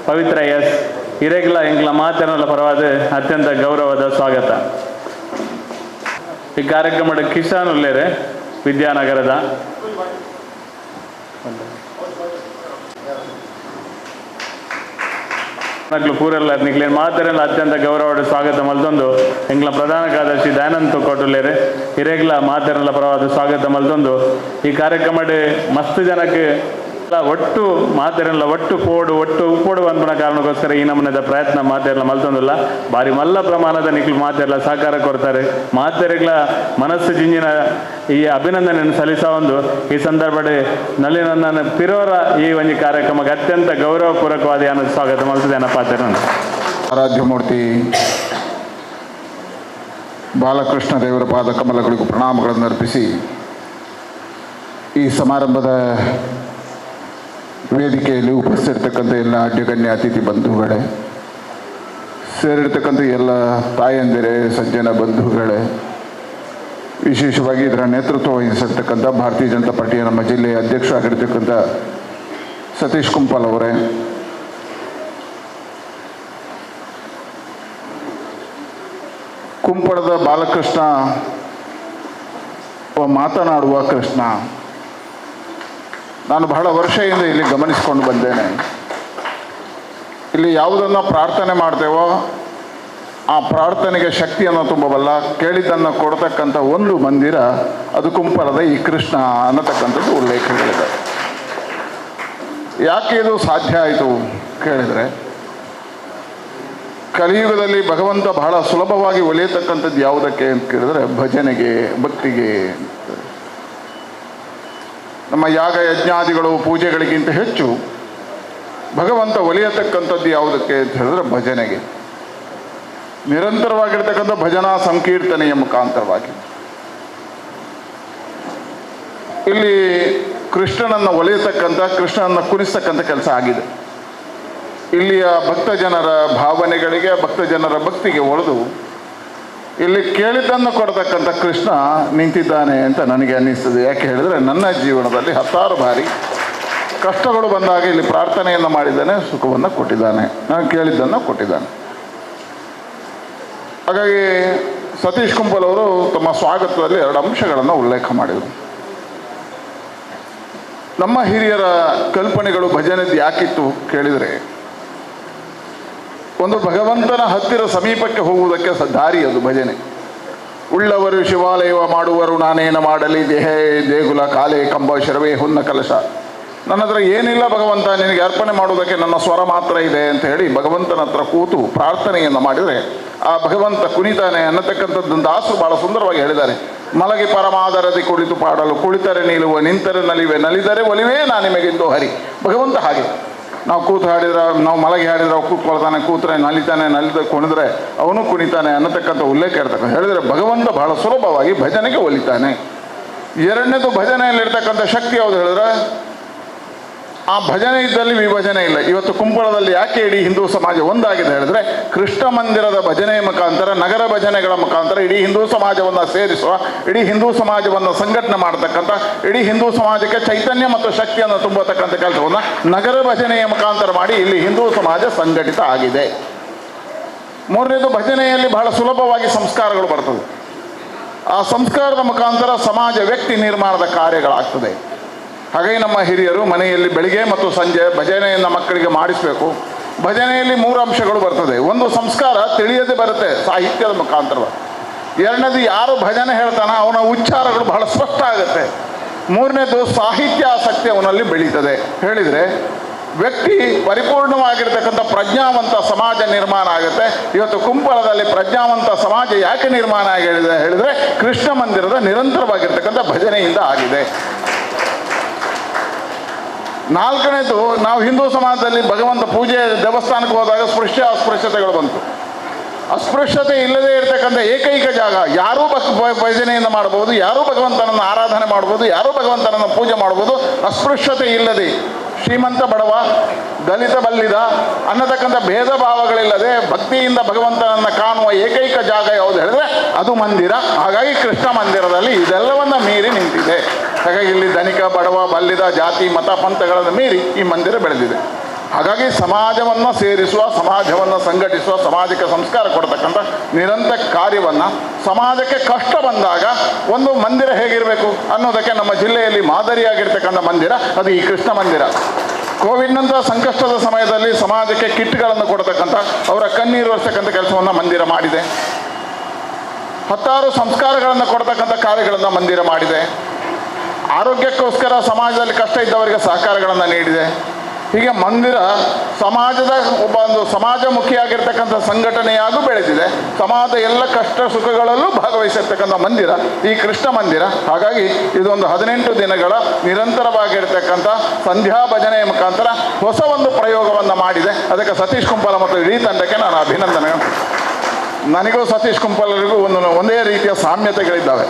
ಪವಿತ್ರ ಎಸ್ ಇರೆಗ್ಲ ಎಂಕ್ಲ ಮಾತೆಲ್ಲ ಪರವಾದ ಅತ್ಯಂತ ಗೌರವದ ಸ್ವಾಗತ. ಈ ಕಾರ್ಯಕ್ರಮದ ಕಿಸಾನ್ ಉಲ್ಲೇರೆ ವಿದ್ಯಾನಗರದ ಪೂರೆಲ್ಲ ನಿಕ್ಲೇನ್ ಮಾತೆಲ್ಲ ಅತ್ಯಂತ ಗೌರವದ ಸ್ವಾಗತ ಮಲ್ತೊಂದು ಎಂಕ್ಲ ಪ್ರಧಾನ ಕಾರ್ಯದರ್ಶಿ ದಯಾನಂದ್ ಕೊಟ್ಟುಲ್ಲೇರೆ ಹಿರೇಗ್ಲ ಮಾತೆಲ್ಲ ಪರವಾದ ಸ್ವಾಗತ ಮಲ್ತೊಂದು ಈ ಕಾರ್ಯಕ್ರಮದ ಮಸ್ತ್ ಜನಕ್ಕೆ ಒಟ್ಟು ಮಾತೆರಲ್ಲ ಒಟ್ಟು ಪೋಡು ಒಟ್ಟು ಉಪ್ಪೋಡು ಬಂದ್ಬಿಡ ಕಾರಣಕ್ಕೋಸ್ಕರ ಈ ನಮೂನೆದ ಪ್ರಯತ್ನ ಮಾತೆರಲ್ಲ ಮಲ್ತೊಂದಿಲ್ಲ. ಬಾರಿ ಮಲ್ಲ ಪ್ರಮಾಣದ ನಿಕ್ಲು ಮಾತೆರಲ್ಲ ಸಹಕಾರ ಕೊಡ್ತಾರೆ. ಮಾತೆರೆಗ್ಲ ಮನಸ್ಸು ಜಿಂಜಿನ ಈ ಅಭಿನಂದನೆಯನ್ನು ಸಲ್ಲಿಸ ಒಂದು ಈ ಸಂದರ್ಭದಲ್ಲಿ ನಳಿನ ಪಿರೋರ ಈ ಒಂದು ಕಾರ್ಯಕ್ರಮಕ್ಕೆ ಅತ್ಯಂತ ಗೌರವಪೂರ್ವಕವಾದ ಸ್ವಾಗತ ಮಲ್ತದೆ ಪಾತ್ರ. ಆರಾಧ್ಯಮೂರ್ತಿ ಬಾಲಕೃಷ್ಣ ದೇವರ ಪಾದ ಕಮಲಗಳಿಗೂ ಪ್ರಣಾಮಗಳನ್ನು ಅರ್ಪಿಸಿ ಈ ಸಮಾರಂಭದ ವೇದಿಕೆಯಲ್ಲಿ ಉಪಸ್ಥಿತಿರ್ತಕ್ಕಂಥ ಎಲ್ಲ ಅಡ್ಯಗಣ್ಯ ಅತಿಥಿ ಬಂಧುಗಳೇ, ಸೇರಿರ್ತಕ್ಕಂಥ ಎಲ್ಲ ತಾಯಂದಿರೇ, ಸಜ್ಜನ ಬಂಧುಗಳೇ, ವಿಶೇಷವಾಗಿ ಇದರ ನೇತೃತ್ವ ವಹಿಸಿರ್ತಕ್ಕಂಥ ಭಾರತೀಯ ಜನತಾ ಪಾರ್ಟಿಯ ನಮ್ಮ ಜಿಲ್ಲೆಯ ಅಧ್ಯಕ್ಷರಾಗಿರ್ತಕ್ಕಂಥ ಸತೀಶ್ ಕುಂಪಾಲ್ ಅವರೇ, ಕುಂಪಳದ ಬಾಲಕೃಷ್ಣ ಮಾತನಾಡುವ ಕೃಷ್ಣ, ನಾನು ಬಹಳ ವರ್ಷದಿಂದ ಇಲ್ಲಿ ಗಮನಿಸಿಕೊಂಡು ಬಂದೇನೆ. ಇಲ್ಲಿ ಯಾವುದನ್ನು ಪ್ರಾರ್ಥನೆ ಮಾಡ್ತೇವೋ ಆ ಪ್ರಾರ್ಥನೆಗೆ ಶಕ್ತಿಯನ್ನು ತುಂಬಬಲ್ಲ, ಕೇಳಿದ್ದನ್ನು ಕೊಡ್ತಕ್ಕಂಥ ಒಂದು ಮಂದಿರ ಅದು ಕುಂಪಳದ ಈ ಕೃಷ್ಣ ಅನ್ನತಕ್ಕಂಥದ್ದು ಉಲ್ಲೇಖಗಳಿದೆ. ಯಾಕೆ ಇದು ಸಾಧ್ಯ ಆಯಿತು ಕೇಳಿದರೆ, ಕಲಿಯುಗದಲ್ಲಿ ಭಗವಂತ ಬಹಳ ಸುಲಭವಾಗಿ ಒಲಿಯತಕ್ಕಂಥದ್ದು ಯಾವುದಕ್ಕೆ ಅಂತ ಕೇಳಿದರೆ ಭಜನೆಗೆ, ಭಕ್ತಿಗೆ. ನಮ್ಮ ಯಾಗ ಯಜ್ಞಾದಿಗಳು ಪೂಜೆಗಳಿಗಿಂತ ಹೆಚ್ಚು ಭಗವಂತ ಒಲಿಯತಕ್ಕಂಥದ್ದು ಯಾವುದಕ್ಕೆ ಅಂತ ಹೇಳಿದ್ರೆ ಭಜನೆಗೆ. ನಿರಂತರವಾಗಿರ್ತಕ್ಕಂಥ ಭಜನಾ ಸಂಕೀರ್ತನೆಯ ಮುಖಾಂತರವಾಗಿ ಇಲ್ಲಿ ಕೃಷ್ಣನನ್ನು ಒಲಿಯತಕ್ಕಂಥ, ಕೃಷ್ಣನನ್ನು ಕುಣಿಸ್ತಕ್ಕಂಥ ಕೆಲಸ ಆಗಿದೆ. ಇಲ್ಲಿಯ ಭಕ್ತ ಜನರ ಭಾವನೆಗಳಿಗೆ, ಭಕ್ತ ಜನರ ಭಕ್ತಿಗೆ ಒಲಿದು ಇಲ್ಲಿ ಕೇಳಿದ್ದನ್ನು ಕೊಡತಕ್ಕಂಥ ಕೃಷ್ಣ ನಿಂತಿದ್ದಾನೆ ಅಂತ ನನಗೆ ಅನ್ನಿಸ್ತದೆ. ಯಾಕೆ ಹೇಳಿದರೆ ನನ್ನ ಜೀವನದಲ್ಲಿ 10 ಬಾರಿ ಕಷ್ಟಗಳು ಬಂದಾಗ ಇಲ್ಲಿ ಪ್ರಾರ್ಥನೆಯನ್ನು ಮಾಡಿದ್ದಾನೆ, ಸುಖವನ್ನು ಕೊಟ್ಟಿದ್ದಾನೆ, ನಾನು ಕೇಳಿದ್ದನ್ನು ಕೊಟ್ಟಿದ್ದಾನೆ. ಹಾಗಾಗಿ ಸತೀಶ್ ಕುಂಪಲ್ ಅವರು ತಮ್ಮ ಸ್ವಾಗತದಲ್ಲಿ 2 ಅಂಶಗಳನ್ನು ಉಲ್ಲೇಖ ಮಾಡಿದರು. ನಮ್ಮ ಹಿರಿಯರ ಕಲ್ಪನೆಗಳು ಭಜನೆದ್ದು ಯಾಕಿತ್ತು ಕೇಳಿದರೆ, ಒಂದು ಭಗವಂತನ ಹತ್ತಿರ ಸಮೀಪಕ್ಕೆ ಹೋಗುವುದಕ್ಕೆ ದಾರಿ ಅದು ಭಜನೆ. ಉಳ್ಳವರು ಶಿವಾಲಯವ ಮಾಡುವರು ನಾನೇನ ಮಾಡಲಿ, ದೇಹೇ ದೇಗುಲ ಕಾಲೆ ಕಂಬ ಶರವೇ ಹುನ್ನ ಕಲಶ. ನನ್ನ ಹತ್ರ ಏನಿಲ್ಲ ಭಗವಂತ, ನಿನಗೆ ಅರ್ಪಣೆ ಮಾಡುವುದಕ್ಕೆ ನನ್ನ ಸ್ವರ ಮಾತ್ರ ಇದೆ ಅಂತ ಹೇಳಿ ಭಗವಂತನ ಹತ್ರ ಕೂತು ಪ್ರಾರ್ಥನೆಯನ್ನು ಮಾಡಿದರೆ ಆ ಭಗವಂತ ಕುಣಿತಾನೆ ಅನ್ನತಕ್ಕಂಥದ್ದು ದಾಸರು ಬಹಳ ಸುಂದರವಾಗಿ ಹೇಳಿದ್ದಾರೆ. ಮಲಗಿ ಪರಮಾದರದಿ ಕುಳಿತು ಪಾಡಲು, ಕುಳಿತರೆ ನಿಲುವ, ನಿಂತರೆ ನಲಿವೆ, ನಲಿದರೆ ಒಲಿವೇ ನಾ ನಿಮಗಿಂದು ಹರಿ. ಭಗವಂತ ಹಾಗೆ ನಾವು ಕೂತು ಹಾಡಿದ್ರೆ, ನಾವು ಮಲಗಿ ಹಾಡಿದ್ರೆ ಅವು ಕೂತ್ಕೊಳ್ತಾನೆ, ಕೂತ್ರೆ ನಲಿತಾನೆ, ನಲಿದ ಕುಣಿದ್ರೆ ಅವನು ಕುಣಿತಾನೆ ಅನ್ನತಕ್ಕಂಥ ಉಲ್ಲೇಖ ಇರ್ತಕ್ಕಂಥ ಹೇಳಿದರೆ ಭಗವಂತ ಬಹಳ ಸುಲಭವಾಗಿ ಭಜನೆಗೆ ಒಲಿತಾನೆ. ಎರಡನೇದು ಭಜನೆಯಲ್ಲಿರ್ತಕ್ಕಂಥ ಶಕ್ತಿ ಯಾವುದು ಹೇಳಿದ್ರೆ, ಆ ಭಜನೆ ಇದ್ದಲ್ಲಿ ವಿಭಜನೆ ಇಲ್ಲ. ಇವತ್ತು ಕುಂಪಳದಲ್ಲಿ ಯಾಕೆ ಇಡೀ ಹಿಂದೂ ಸಮಾಜ ಒಂದಾಗಿದೆ ಹೇಳಿದ್ರೆ, ಕೃಷ್ಣ ಮಂದಿರದ ಭಜನೆಯ ಮುಖಾಂತರ, ನಗರ ಭಜನೆಗಳ ಮುಖಾಂತರ ಇಡೀ ಹಿಂದೂ ಸಮಾಜವನ್ನು ಸೇರಿಸುವ, ಇಡೀ ಹಿಂದೂ ಸಮಾಜವನ್ನು ಸಂಘಟನೆ ಮಾಡತಕ್ಕಂಥ, ಇಡೀ ಹಿಂದೂ ಸಮಾಜಕ್ಕೆ ಚೈತನ್ಯ ಮತ್ತು ಶಕ್ತಿಯನ್ನು ತುಂಬತಕ್ಕಂಥ ಕೆಲಸವನ್ನು ನಗರ ಭಜನೆಯ ಮುಖಾಂತರ ಮಾಡಿ ಇಲ್ಲಿ ಹಿಂದೂ ಸಮಾಜ ಸಂಘಟಿತ ಆಗಿದೆ. ಮೂರನೇದು, ಭಜನೆಯಲ್ಲಿ ಬಹಳ ಸುಲಭವಾಗಿ ಸಂಸ್ಕಾರಗಳು ಬರ್ತದೆ. ಆ ಸಂಸ್ಕಾರದ ಮುಖಾಂತರ ಸಮಾಜ ವ್ಯಕ್ತಿ ನಿರ್ಮಾಣದ ಕಾರ್ಯಗಳಾಗ್ತದೆ. ಹಾಗಾಗಿ ನಮ್ಮ ಹಿರಿಯರು ಮನೆಯಲ್ಲಿ ಬೆಳಿಗ್ಗೆ ಮತ್ತು ಸಂಜೆ ಭಜನೆಯನ್ನು ಮಕ್ಕಳಿಗೆ ಮಾಡಿಸಬೇಕು. ಭಜನೆಯಲ್ಲಿ 3 ಅಂಶಗಳು ಬರ್ತದೆ. ಒಂದು, ಸಂಸ್ಕಾರ ತಿಳಿಯದೆ ಬರುತ್ತೆ ಸಾಹಿತ್ಯದ ಮುಖಾಂತರ. ಎರಡನೇದು, ಯಾರು ಭಜನೆ ಹೇಳ್ತಾನೋ ಅವನ ಉಚ್ಚಾರಗಳು ಬಹಳ ಸ್ಪಷ್ಟ ಆಗುತ್ತೆ. ಮೂರನೇದು, ಸಾಹಿತ್ಯ ಆಸಕ್ತಿ ಅವನಲ್ಲಿ ಬೆಳೀತದೆ. ಹೇಳಿದರೆ ವ್ಯಕ್ತಿ ಪರಿಪೂರ್ಣವಾಗಿರ್ತಕ್ಕಂಥ ಪ್ರಜ್ಞಾವಂತ ಸಮಾಜ ನಿರ್ಮಾಣ ಆಗುತ್ತೆ. ಇವತ್ತು ಕುಂಪಳದಲ್ಲಿ ಪ್ರಜ್ಞಾವಂತ ಸಮಾಜ ಯಾಕೆ ನಿರ್ಮಾಣ ಆಗಿದೆ ಹೇಳಿದರೆ, ಕೃಷ್ಣ ಮಂದಿರದ ನಿರಂತರವಾಗಿರ್ತಕ್ಕಂಥ ಭಜನೆಯಿಂದ ಆಗಿದೆ. ನಾಲ್ಕನೇದು, ನಾವು ಹಿಂದೂ ಸಮಾಜದಲ್ಲಿ ಭಗವಂತ ಪೂಜೆ ದೇವಸ್ಥಾನಕ್ಕೆ ಹೋದಾಗ ಸ್ಪೃಶ್ಯ ಅಸ್ಪೃಶ್ಯತೆಗಳು ಬಂತು. ಅಸ್ಪೃಶ್ಯತೆ ಇಲ್ಲದೇ ಇರತಕ್ಕಂಥ ಏಕೈಕ ಜಾಗ, ಯಾರೂ ಭಜನೆಯನ್ನು ಮಾಡ್ಬೋದು, ಯಾರೂ ಭಗವಂತನನ್ನು ಆರಾಧನೆ ಮಾಡ್ಬೋದು, ಯಾರೂ ಭಗವಂತನನ್ನು ಪೂಜೆ ಮಾಡ್ಬೋದು, ಅಸ್ಪೃಶ್ಯತೆ ಇಲ್ಲದೆ, ಶ್ರೀಮಂತ ಬಡವ, ದಲಿತ ಬಲ್ಲಿದ ಅನ್ನತಕ್ಕಂಥ ಭೇದ ಭಾವಗಳಿಲ್ಲದೆ ಭಕ್ತಿಯಿಂದ ಭಗವಂತನನ್ನು ಕಾಣುವ ಏಕೈಕ ಜಾಗ ಯಾವುದು ಹೇಳಿದ್ರೆ ಅದು ಮಂದಿರ. ಹಾಗಾಗಿ ಕೃಷ್ಣ ಮಂದಿರದಲ್ಲಿ ಇದೆಲ್ಲವನ್ನ ಮೀರಿ ನಿಂತಿದೆ. ಹಾಗಾಗಿ ಇಲ್ಲಿ ಧನಿಕ ಬಡವ ಬಲ್ಲಿದ ಜಾತಿ ಮತ ಪಂಥಗಳನ್ನು ಮೀರಿ ಈ ಮಂದಿರ ಬೆಳೆದಿದೆ. ಹಾಗಾಗಿ ಸಮಾಜವನ್ನು ಸೇರಿಸುವ, ಸಮಾಜವನ್ನು ಸಂಘಟಿಸುವ, ಸಮಾಜಕ್ಕೆ ಸಂಸ್ಕಾರ ಕೊಡ್ತಕ್ಕಂಥ ನಿರಂತರ ಕಾರ್ಯವನ್ನು, ಸಮಾಜಕ್ಕೆ ಕಷ್ಟ ಬಂದಾಗ ಒಂದು ಮಂದಿರ ಹೇಗಿರಬೇಕು ಅನ್ನೋದಕ್ಕೆ ನಮ್ಮ ಜಿಲ್ಲೆಯಲ್ಲಿ ಮಾದರಿಯಾಗಿರ್ತಕ್ಕಂಥ ಮಂದಿರ ಅದು ಈ ಕೃಷ್ಣ ಮಂದಿರ. ಕೋವಿಡ್ನಂಥ ಸಂಕಷ್ಟದ ಸಮಯದಲ್ಲಿ ಸಮಾಜಕ್ಕೆ ಕಿಟ್ಗಳನ್ನು ಕೊಡ್ತಕ್ಕಂಥ, ಅವರ ಕಣ್ಣೀರು ಒರೆಸ್ತಕ್ಕಂಥ ಕೆಲಸವನ್ನು ಮಂದಿರ ಮಾಡಿದೆ. 10 ಸಂಸ್ಕಾರಗಳನ್ನು ಕೊಡ್ತಕ್ಕಂಥ ಕಾರ್ಯಗಳನ್ನು ಮಂದಿರ ಮಾಡಿದೆ. ಆರೋಗ್ಯಕ್ಕೋಸ್ಕರ ಸಮಾಜದಲ್ಲಿ ಕಷ್ಟ ಇದ್ದವರಿಗೆ ಸಹಕಾರಗಳನ್ನು ನೀಡಿದೆ. ಹೀಗೆ ಮಂದಿರ ಸಮಾಜದ ಒಬ್ಬ ಒಂದು ಸಮಾಜಮುಖಿಯಾಗಿರ್ತಕ್ಕಂಥ ಸಂಘಟನೆಯಾಗೂ ಬೆಳೆದಿದೆ. ಸಮಾಜದ ಎಲ್ಲ ಕಷ್ಟ ಸುಖಗಳಲ್ಲೂ ಭಾಗವಹಿಸಿರ್ತಕ್ಕಂಥ ಮಂದಿರ ಈ ಕೃಷ್ಣ ಮಂದಿರ. ಹಾಗಾಗಿ ಇದೊಂದು 18 ದಿನಗಳ ನಿರಂತರವಾಗಿರ್ತಕ್ಕಂಥ ಸಂಧ್ಯಾ ಭಜನೆಯ ಮುಖಾಂತರ ಹೊಸ ಒಂದು ಪ್ರಯೋಗವನ್ನು ಮಾಡಿದೆ. ಅದಕ್ಕೆ ಸತೀಶ್ ಕುಂಪಾಲ ಮತ್ತು ಇಡೀ ತಂಡಕ್ಕೆ ನಾನು ಅಭಿನಂದನೆ. ನನಗೂ ಸತೀಶ್ ಕುಂಪಾಲರಿಗೂ ಒಂದೇ ರೀತಿಯ ಸಾಮ್ಯತೆಗಳಿದ್ದಾವೆ.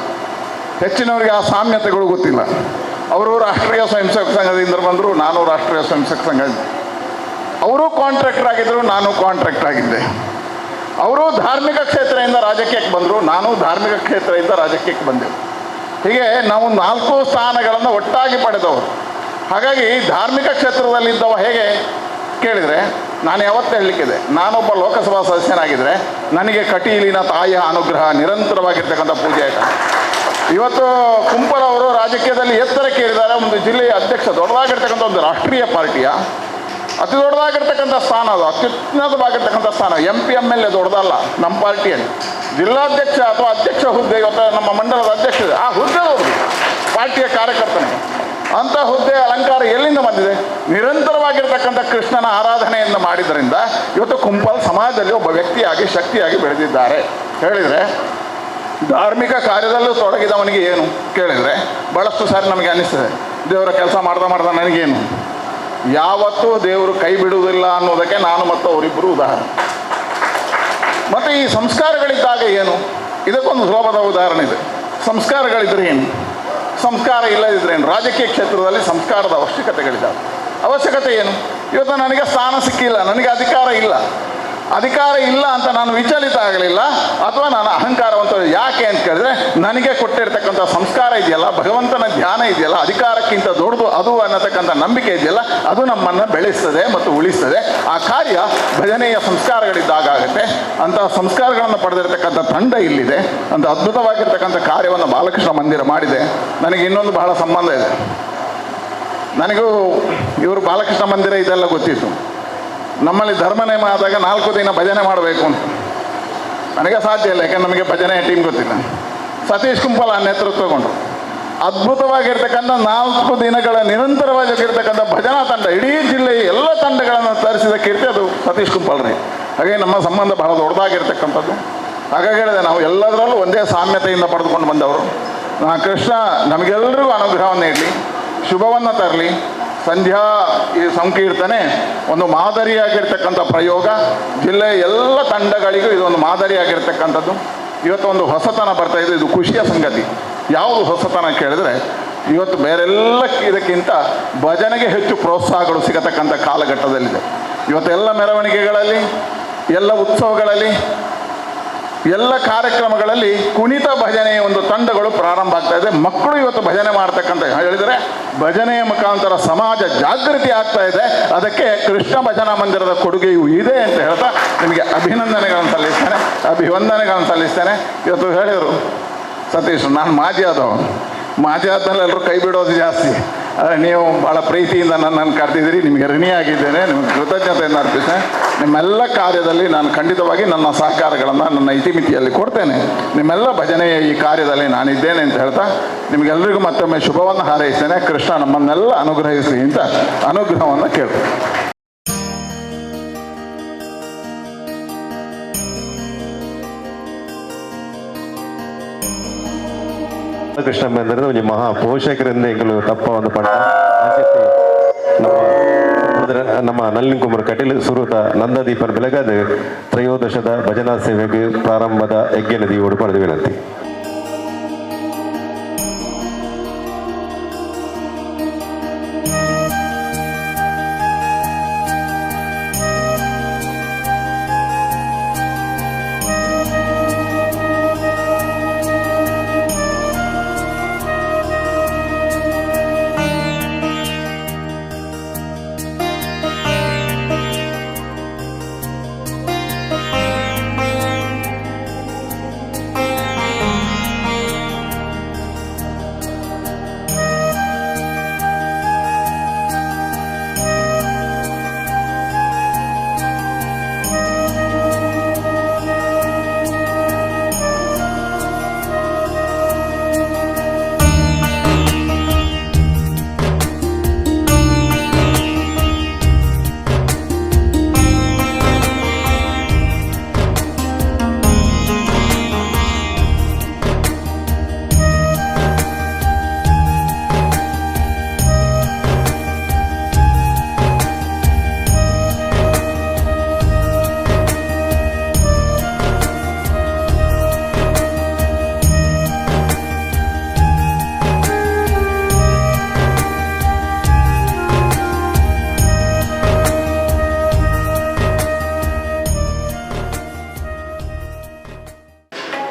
ಹೆಚ್ಚಿನವರಿಗೆ ಆ ಸಾಮ್ಯತೆಗಳು ಗೊತ್ತಿಲ್ಲ. ಅವರು ರಾಷ್ಟ್ರೀಯ ಸ್ವಯಂ ಸೇವಕ ಸಂಘದಿಂದ ಬಂದರು, ನಾನು ರಾಷ್ಟ್ರೀಯ ಸ್ವಯಂ ಸೇವಕ ಸಂಘದಿಂದ. ಅವರು ಕಾಂಟ್ರಾಕ್ಟರ್ ಆಗಿದ್ದರು, ನಾನು ಕಾಂಟ್ರಾಕ್ಟರ್ ಆಗಿದ್ದೆ. ಅವರು ಧಾರ್ಮಿಕ ಕ್ಷೇತ್ರದಿಂದ ರಾಜಕೀಯಕ್ಕೆ ಬಂದರು, ನಾನು ಧಾರ್ಮಿಕ ಕ್ಷೇತ್ರದಿಂದ ರಾಜಕೀಯಕ್ಕೆ ಬಂದೆವು. ಹೀಗೆ ನಾವು 4 ಸ್ಥಾನಗಳನ್ನು ಒಟ್ಟಾಗಿ ಪಡೆದವರು. ಹಾಗಾಗಿ ಧಾರ್ಮಿಕ ಕ್ಷೇತ್ರದಲ್ಲಿದ್ದವ ಹೇಗೆ ಕೇಳಿದರೆ, ನಾನು ಯಾವತ್ತೂ ಹೇಳಲಿಕ್ಕಿದೆ, ನಾನೊಬ್ಬ ಲೋಕಸಭಾ ಸದಸ್ಯನಾಗಿದ್ದರೆ ನನಗೆ ಕಟೀಲಿನ ತಾಯಿಯ ಅನುಗ್ರಹ ನಿರಂತರವಾಗಿರ್ತಕ್ಕಂಥ ಪೂಜೆ ಆಯ್ತು. ಇವತ್ತು ಕುಂಪಲವರು ರಾಜಕೀಯದಲ್ಲಿ ಎತ್ತರಕ್ಕೇರಿದ್ದಾರೆ. ಒಂದು ಜಿಲ್ಲೆಯ ಅಧ್ಯಕ್ಷ, ದೊಡ್ಡದಾಗಿರ್ತಕ್ಕಂಥ ಒಂದು ರಾಷ್ಟ್ರೀಯ ಪಾರ್ಟಿಯ ಅತಿ ದೊಡ್ಡದಾಗಿರ್ತಕ್ಕಂಥ ಸ್ಥಾನ, ಅದು ಅತ್ಯುನ್ನತವಾಗಿರ್ತಕ್ಕಂಥ ಸ್ಥಾನ. M P M L A ದೊಡ್ಡದಲ್ಲ ನಮ್ಮ ಪಾರ್ಟಿಯಲ್ಲಿ. ಜಿಲ್ಲಾಧ್ಯಕ್ಷ ಅಥವಾ ಅಧ್ಯಕ್ಷ ಹುದ್ದೆ, ಇವತ್ತು ನಮ್ಮ ಮಂಡಲದ ಅಧ್ಯಕ್ಷ ಇದೆ, ಆ ಹುದ್ದೆ ದೊಡ್ಡದು ಪಾರ್ಟಿಯ ಕಾರ್ಯಕರ್ತನಿಗೆ. ಅಂಥ ಹುದ್ದೆ ಅಲಂಕಾರ ಎಲ್ಲಿಂದ ಬಂದಿದೆ? ನಿರಂತರವಾಗಿರ್ತಕ್ಕಂಥ ಕೃಷ್ಣನ ಆರಾಧನೆಯನ್ನು ಮಾಡಿದ್ದರಿಂದ ಇವತ್ತು ಕುಂಪಲ್ ಸಮಾಜದಲ್ಲಿ ಒಬ್ಬ ವ್ಯಕ್ತಿಯಾಗಿ ಶಕ್ತಿಯಾಗಿ ಬೆಳೆದಿದ್ದಾರೆ. ಹೇಳಿದರೆ ಧಾರ್ಮಿಕ ಕಾರ್ಯದಲ್ಲೂ ತೊಡಗಿದವನಿಗೆ ಏನು ಕೇಳಿದರೆ, ಭಾಳಷ್ಟು ಸಾರಿ ನಮಗೆ ಅನ್ನಿಸ್ತದೆ, ದೇವರ ಕೆಲಸ ಮಾಡ್ತಾ ಮಾಡ್ತಾ ನನಗೇನು, ಯಾವತ್ತೂ ದೇವರು ಕೈ ಬಿಡುವುದಿಲ್ಲ ಅನ್ನೋದಕ್ಕೆ ನಾನು ಮತ್ತು ಅವರಿಬ್ಬರು ಉದಾಹರಣೆ. ಮತ್ತು ಈ ಸಂಸ್ಕಾರಗಳಿದ್ದಾಗ ಏನು, ಇದಕ್ಕೊಂದು ಸುಲಭದ ಉದಾಹರಣೆ ಇದೆ. ಸಂಸ್ಕಾರಗಳಿದ್ರೆ ಏನು, ಸಂಸ್ಕಾರ ಇಲ್ಲದಿದ್ದರೆ ಏನು? ರಾಜಕೀಯ ಕ್ಷೇತ್ರದಲ್ಲಿ ಸಂಸ್ಕಾರದ ಅವಶ್ಯಕತೆಗಳಿದ್ದಾವೆ. ಅವಶ್ಯಕತೆ ಏನು? ಇವತ್ತು ನನಗೆ ಸ್ಥಾನ ಸಿಕ್ಕಿಲ್ಲ, ನನಗೆ ಅಧಿಕಾರ ಇಲ್ಲ, ಅಧಿಕಾರ ಇಲ್ಲ ಅಂತ ನಾನು ವಿಚಲಿತ ಆಗಲಿಲ್ಲ ಅಥವಾ ನಾನು ಅಹಂಕಾರವಂತ. ಯಾಕೆ ಅಂತ ಕೇಳಿದ್ರೆ, ನನಗೆ ಕೊಟ್ಟಿರ್ತಕ್ಕಂಥ ಸಂಸ್ಕಾರ ಇದೆಯಲ್ಲ, ಭಗವಂತನ ಧ್ಯಾನ ಇದೆಯಲ್ಲ, ಅಧಿಕಾರಕ್ಕಿಂತ ದೊಡ್ಡದು ಅದು ಅನ್ನತಕ್ಕಂಥ ನಂಬಿಕೆ ಇದೆಯಲ್ಲ, ಅದು ನಮ್ಮನ್ನು ಬೆಳೆಸ್ತದೆ ಮತ್ತು ಉಳಿಸ್ತದೆ. ಆ ಕಾರ್ಯ ಭಜನೆಯ ಸಂಸ್ಕಾರಗಳಿದ್ದಾಗ ಆಗುತ್ತೆ. ಅಂತಹ ಸಂಸ್ಕಾರಗಳನ್ನು ಪಡೆದಿರ್ತಕ್ಕಂಥ ತಂಡ ಇಲ್ಲಿದೆ. ಅಂಥ ಅದ್ಭುತವಾಗಿರ್ತಕ್ಕಂಥ ಕಾರ್ಯವನ್ನು ಬಾಲಕೃಷ್ಣ ಮಂದಿರ ಮಾಡಿದೆ. ನನಗೆ ಇನ್ನೊಂದು ಬಹಳ ಸಂಬಂಧ ಇದೆ. ನನಗೂ ಇವರು ಬಾಲಕೃಷ್ಣ ಮಂದಿರ ಇದೆಲ್ಲ ಗೊತ್ತಿತ್ತು. ನಮ್ಮಲ್ಲಿ ಧರ್ಮ ನೇಮ ಆದಾಗ 4 ದಿನ ಭಜನೆ ಮಾಡಬೇಕು ಅಂತ ನನಗೆ ಸಾಧ್ಯ ಇಲ್ಲ, ಯಾಕಂದ್ರೆ ನಮಗೆ ಭಜನೆ ಟೀಮ್ ಗೊತ್ತಿಲ್ಲ. ಸತೀಶ್ ಕುಂಪಲ ನೇತೃತ್ವಗೊಂಡ್ರು. ಅದ್ಭುತವಾಗಿರ್ತಕ್ಕಂಥ 4 ದಿನಗಳ ನಿರಂತರವಾಗಿರ್ತಕ್ಕಂಥ ಭಜನಾ ತಂಡ, ಇಡೀ ಜಿಲ್ಲೆಯ ಎಲ್ಲ ತಂಡಗಳನ್ನು ತರಿಸಿದ ಕೀರ್ತಿ ಅದು ಸತೀಶ್ ಕುಂಪಲ್ರಿ. ಹಾಗೆ ನಮ್ಮ ಸಂಬಂಧ ಬಹಳ ದೊಡ್ಡದಾಗಿರ್ತಕ್ಕಂಥದ್ದು. ಹಾಗಾಗಿ ಹೇಳಿದೆ, ನಾವು ಎಲ್ಲದರಲ್ಲೂ ಒಂದೇ ಸಾಮ್ಯತೆಯಿಂದ ಪಡೆದುಕೊಂಡು ಬಂದವರು. ಕೃಷ್ಣ ನಮಗೆಲ್ಲರಿಗೂ ಅನುಗ್ರಹವನ್ನು ಇಡಲಿ, ಶುಭವನ್ನು ತರಲಿ. ಸಂಧ್ಯಾ ಈ ಸಂಕೀರ್ತನೆ ಒಂದು ಮಾದರಿಯಾಗಿರ್ತಕ್ಕಂಥ ಪ್ರಯೋಗ, ಜಿಲ್ಲೆಯ ಎಲ್ಲ ತಂಡಗಳಿಗೂ ಇದೊಂದು ಮಾದರಿಯಾಗಿರ್ತಕ್ಕಂಥದ್ದು. ಇವತ್ತು ಒಂದು ಹೊಸತನ ಬರ್ತಾ ಇದೆ, ಇದು ಖುಷಿಯ ಸಂಗತಿ. ಯಾವುದು ಹೊಸತನ ಕೇಳಿದ್ರೆ, ಇವತ್ತು ಬೇರೆಲ್ಲ ಇದಕ್ಕಿಂತ ಭಜನೆಗೆ ಹೆಚ್ಚು ಪ್ರೋತ್ಸಾಹಗಳು ಸಿಗತಕ್ಕಂಥ ಕಾಲಘಟ್ಟದಲ್ಲಿದೆ. ಇವತ್ತೆಲ್ಲ ಮೆರವಣಿಗೆಗಳಲ್ಲಿ, ಎಲ್ಲ ಉತ್ಸವಗಳಲ್ಲಿ, ಎಲ್ಲ ಕಾರ್ಯಕ್ರಮಗಳಲ್ಲಿ ಕುಣಿತ ಭಜನೆಯ ಒಂದು ತಂಡಗಳು ಪ್ರಾರಂಭ ಆಗ್ತಾ ಇದೆ. ಮಕ್ಕಳು ಇವತ್ತು ಭಜನೆ ಮಾಡ್ತಕ್ಕಂಥ, ಹೇಳಿದರೆ ಭಜನೆಯ ಮುಖಾಂತರ ಸಮಾಜ ಜಾಗೃತಿ ಆಗ್ತಾ ಇದೆ. ಅದಕ್ಕೆ ಕೃಷ್ಣ ಭಜನಾ ಮಂದಿರದ ಕೊಡುಗೆಯೂ ಇದೆ ಅಂತ ಹೇಳ್ತಾ ನಿಮಗೆ ಅಭಿನಂದನೆಗಳನ್ನು ಸಲ್ಲಿಸ್ತೇನೆ, ಅಭಿವಂದನೆಗಳನ್ನು ಸಲ್ಲಿಸ್ತೇನೆ. ಇವತ್ತು ಹೇಳಿದರು ಸತೀಶ್, ನಾನು ಮಾಜಿ ಆದವ, ಮಾಜಿ ಆದಮೇಲೆ ಎಲ್ಲರೂ ಕೈ ಬಿಡೋದು ಜಾಸ್ತಿ. ಆದರೆ ನೀವು ಭಾಳ ಪ್ರೀತಿಯಿಂದ ನನ್ನನ್ನು ಕರೆದಿದ್ದೀರಿ, ನಿಮಗೆ ಋಣಿಯಾಗಿದ್ದೇನೆ, ನಿಮಗೆ ಕೃತಜ್ಞತೆಯನ್ನು ಅರ್ಪಿಸ್ತೇನೆ. ನಿಮ್ಮೆಲ್ಲ ಕಾರ್ಯದಲ್ಲಿ ನಾನು ಖಂಡಿತವಾಗಿ ನನ್ನ ಸಹಕಾರಗಳನ್ನು ನನ್ನ ಇತಿಮಿತಿಯಲ್ಲಿ ಕೊಡ್ತೇನೆ. ನಿಮ್ಮೆಲ್ಲ ಭಜನೆಯ ಈ ಕಾರ್ಯದಲ್ಲಿ ನಾನಿದ್ದೇನೆ ಅಂತ ಹೇಳ್ತಾ ನಿಮಗೆಲ್ಲರಿಗೂ ಮತ್ತೊಮ್ಮೆ ಶುಭವನ್ನು ಹಾರೈಸ್ತೇನೆ. ಕೃಷ್ಣ ನಮ್ಮನ್ನೆಲ್ಲ ಅನುಗ್ರಹಿಸಲಿ ಅಂತ ಅನುಗ್ರಹವನ್ನು ಕೇಳ್ತೇನೆ. ಕೃಷ್ಣ ಬಂದ್ರೆ ಒಂಜಿ ಮಹಾ ಪೋಷಕರಿಂದ ಎಂಕುಲು ತಪ್ಪ ಒಂದು ಪಂಡ ನಮ್ಮ ನಳಿನ್ ಕುಮಾರ್ ಕಟೀಲ್ ಸುರುತ ನಂದದೀಪನ ಬೆಳಗಾದ ತ್ರಯೋದಶದ ಭಜನಾ ಸೇವೆಗೆ ಪ್ರಾರಂಭದ ಯಜ್ಞ ನದಿ ಪಡೆದ ವಿನಂತಿ.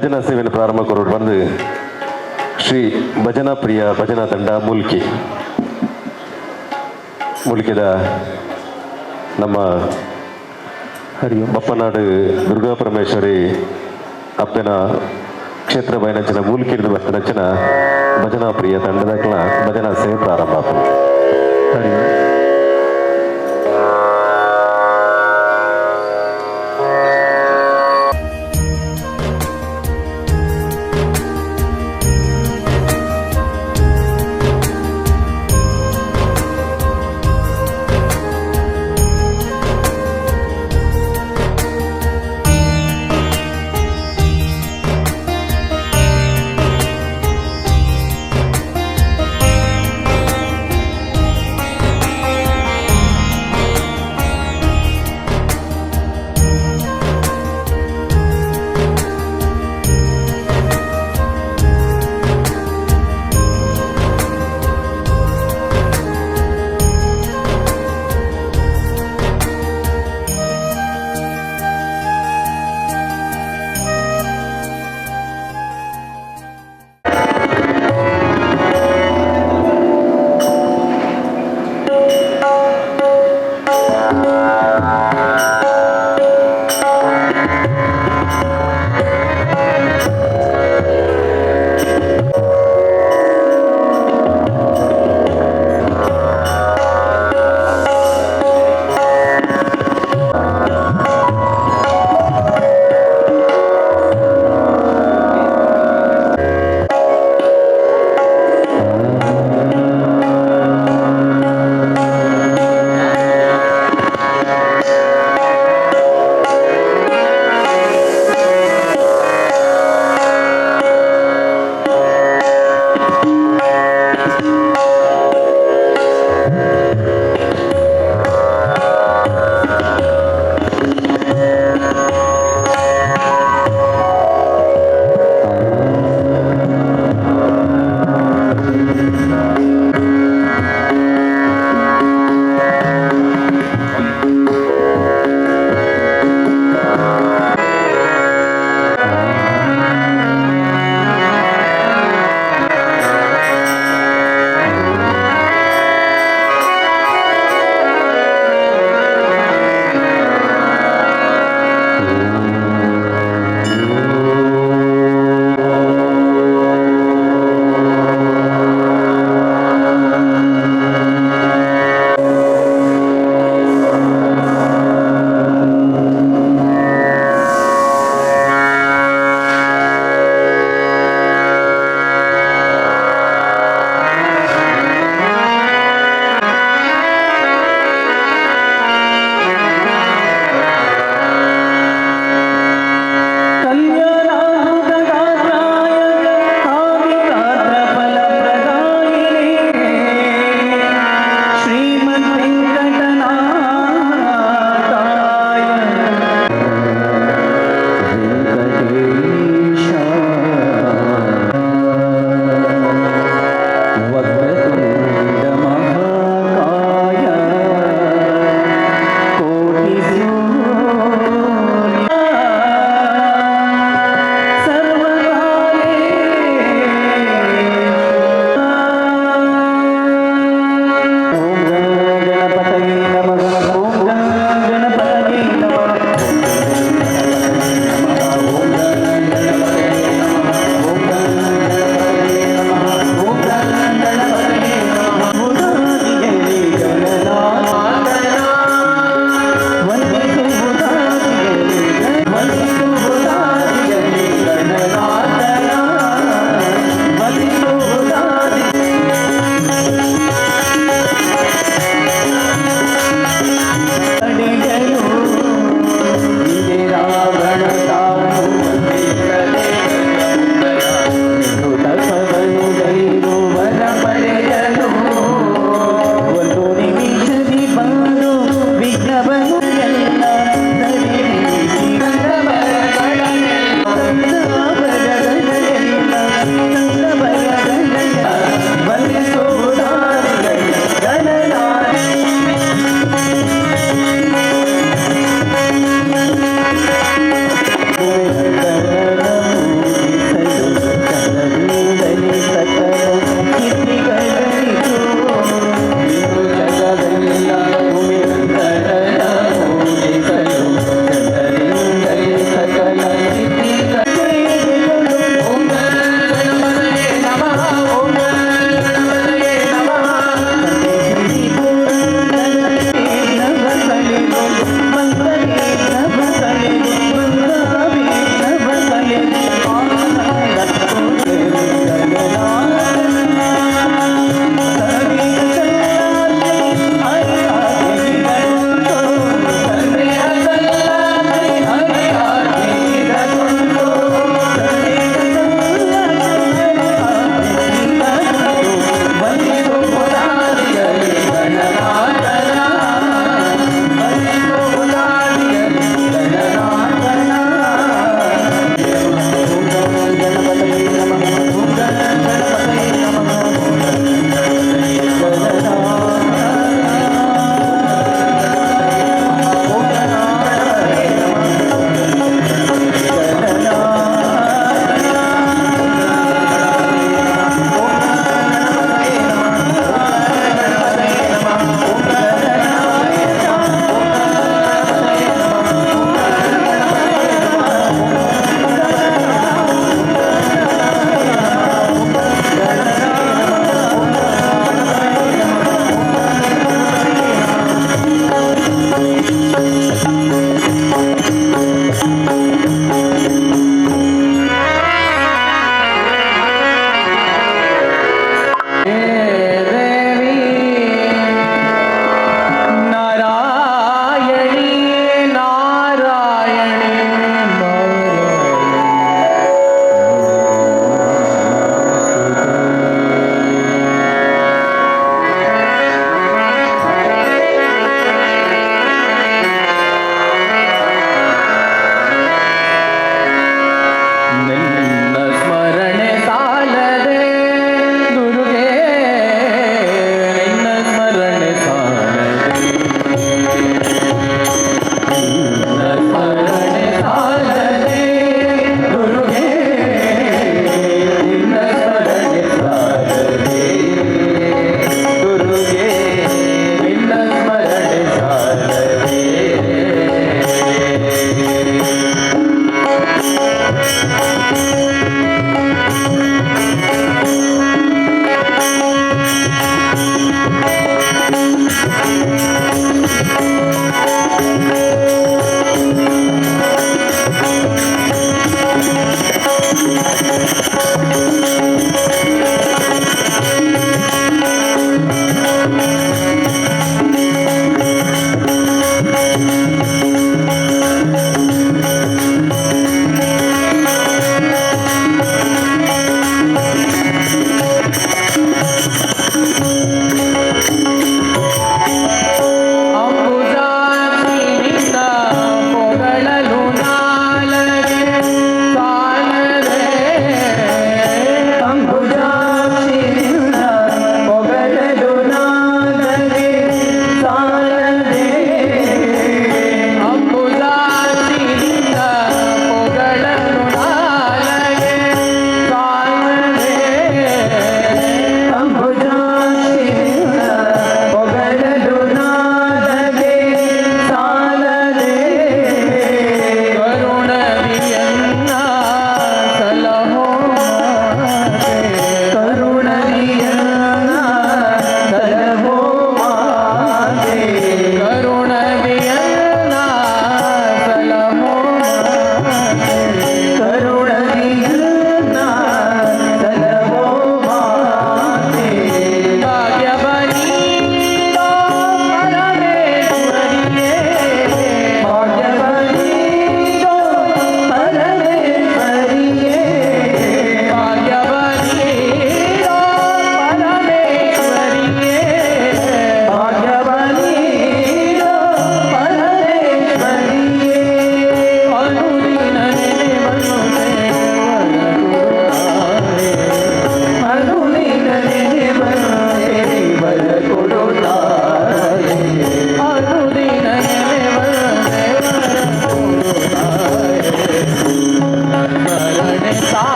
ಭಜನಾ ಸೇವೆಯನ್ನು ಪ್ರಾರಂಭ ಕೊರಡು ಬಂದು ಶ್ರೀ ಭಜನಾ ಪ್ರಿಯ ಭಜನಾ ತಂಡ ಮೂಲ್ಕಿ, ಮೂಲ್ಕಿದ ನಮ್ಮ ಬಪ್ಪನಾಡು ದುರ್ಗಾ ಪರಮೇಶ್ವರಿ ಅಪ್ಪನ ಕ್ಷೇತ್ರ ಬಯನಂಚಿನ ಮೂಲ್ಕಿರ್ದು ಬರ್ತನಂಚಿನ ಭಜನಾ ಪ್ರಿಯ ತಂಡದಕ್ಲ ಭಜನಾ ಸೇವೆ ಪ್ರಾರಂಭ ಆಪುಂಡು. ಹರಿ ಓಂ.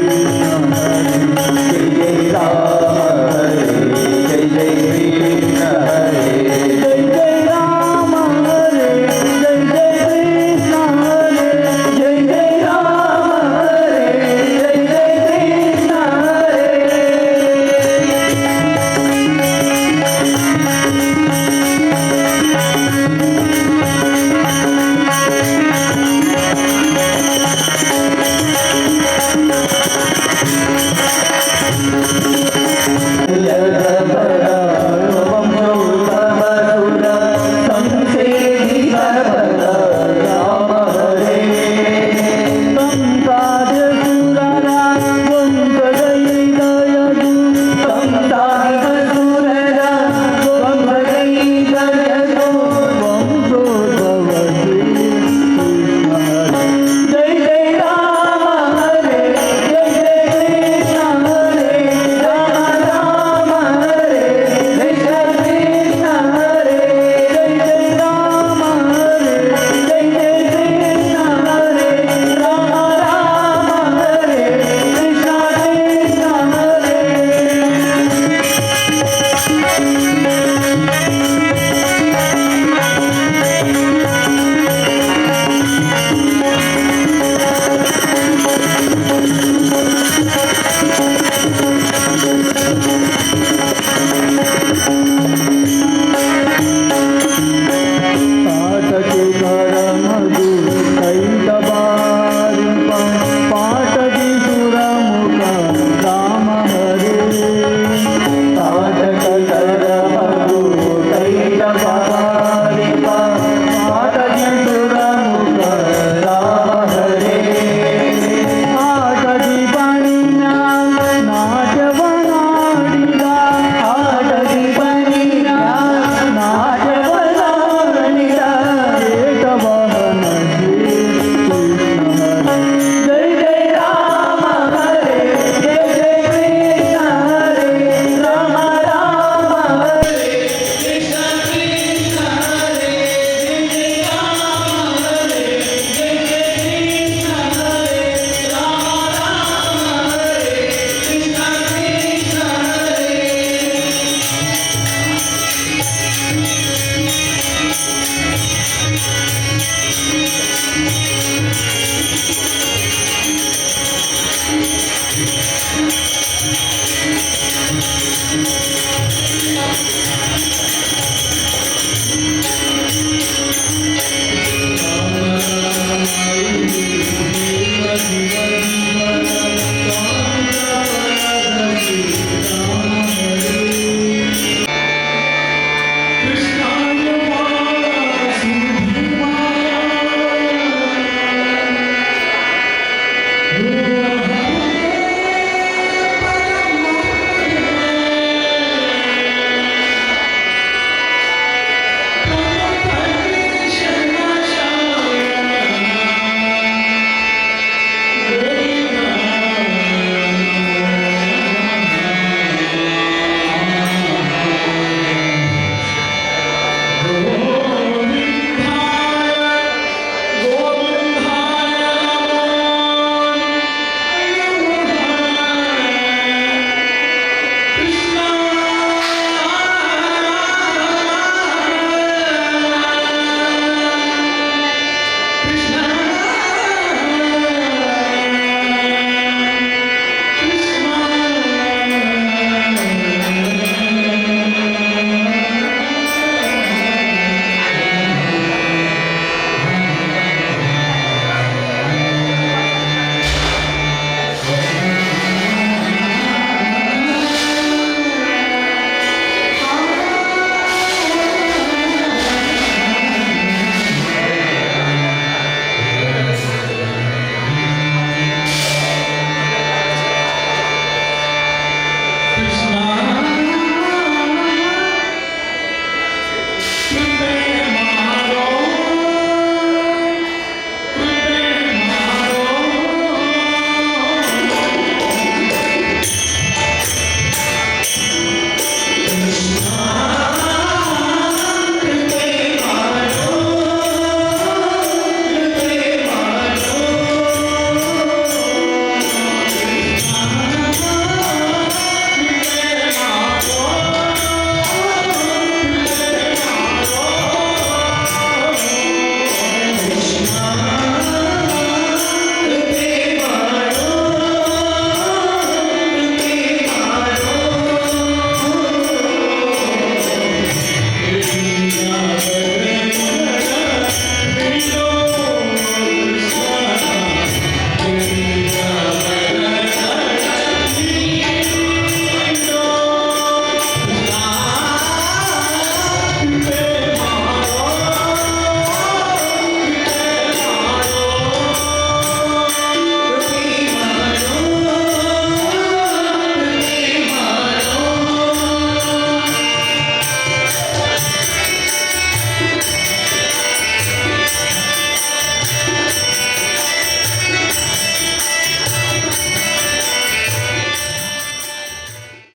ಶ್ರೀ.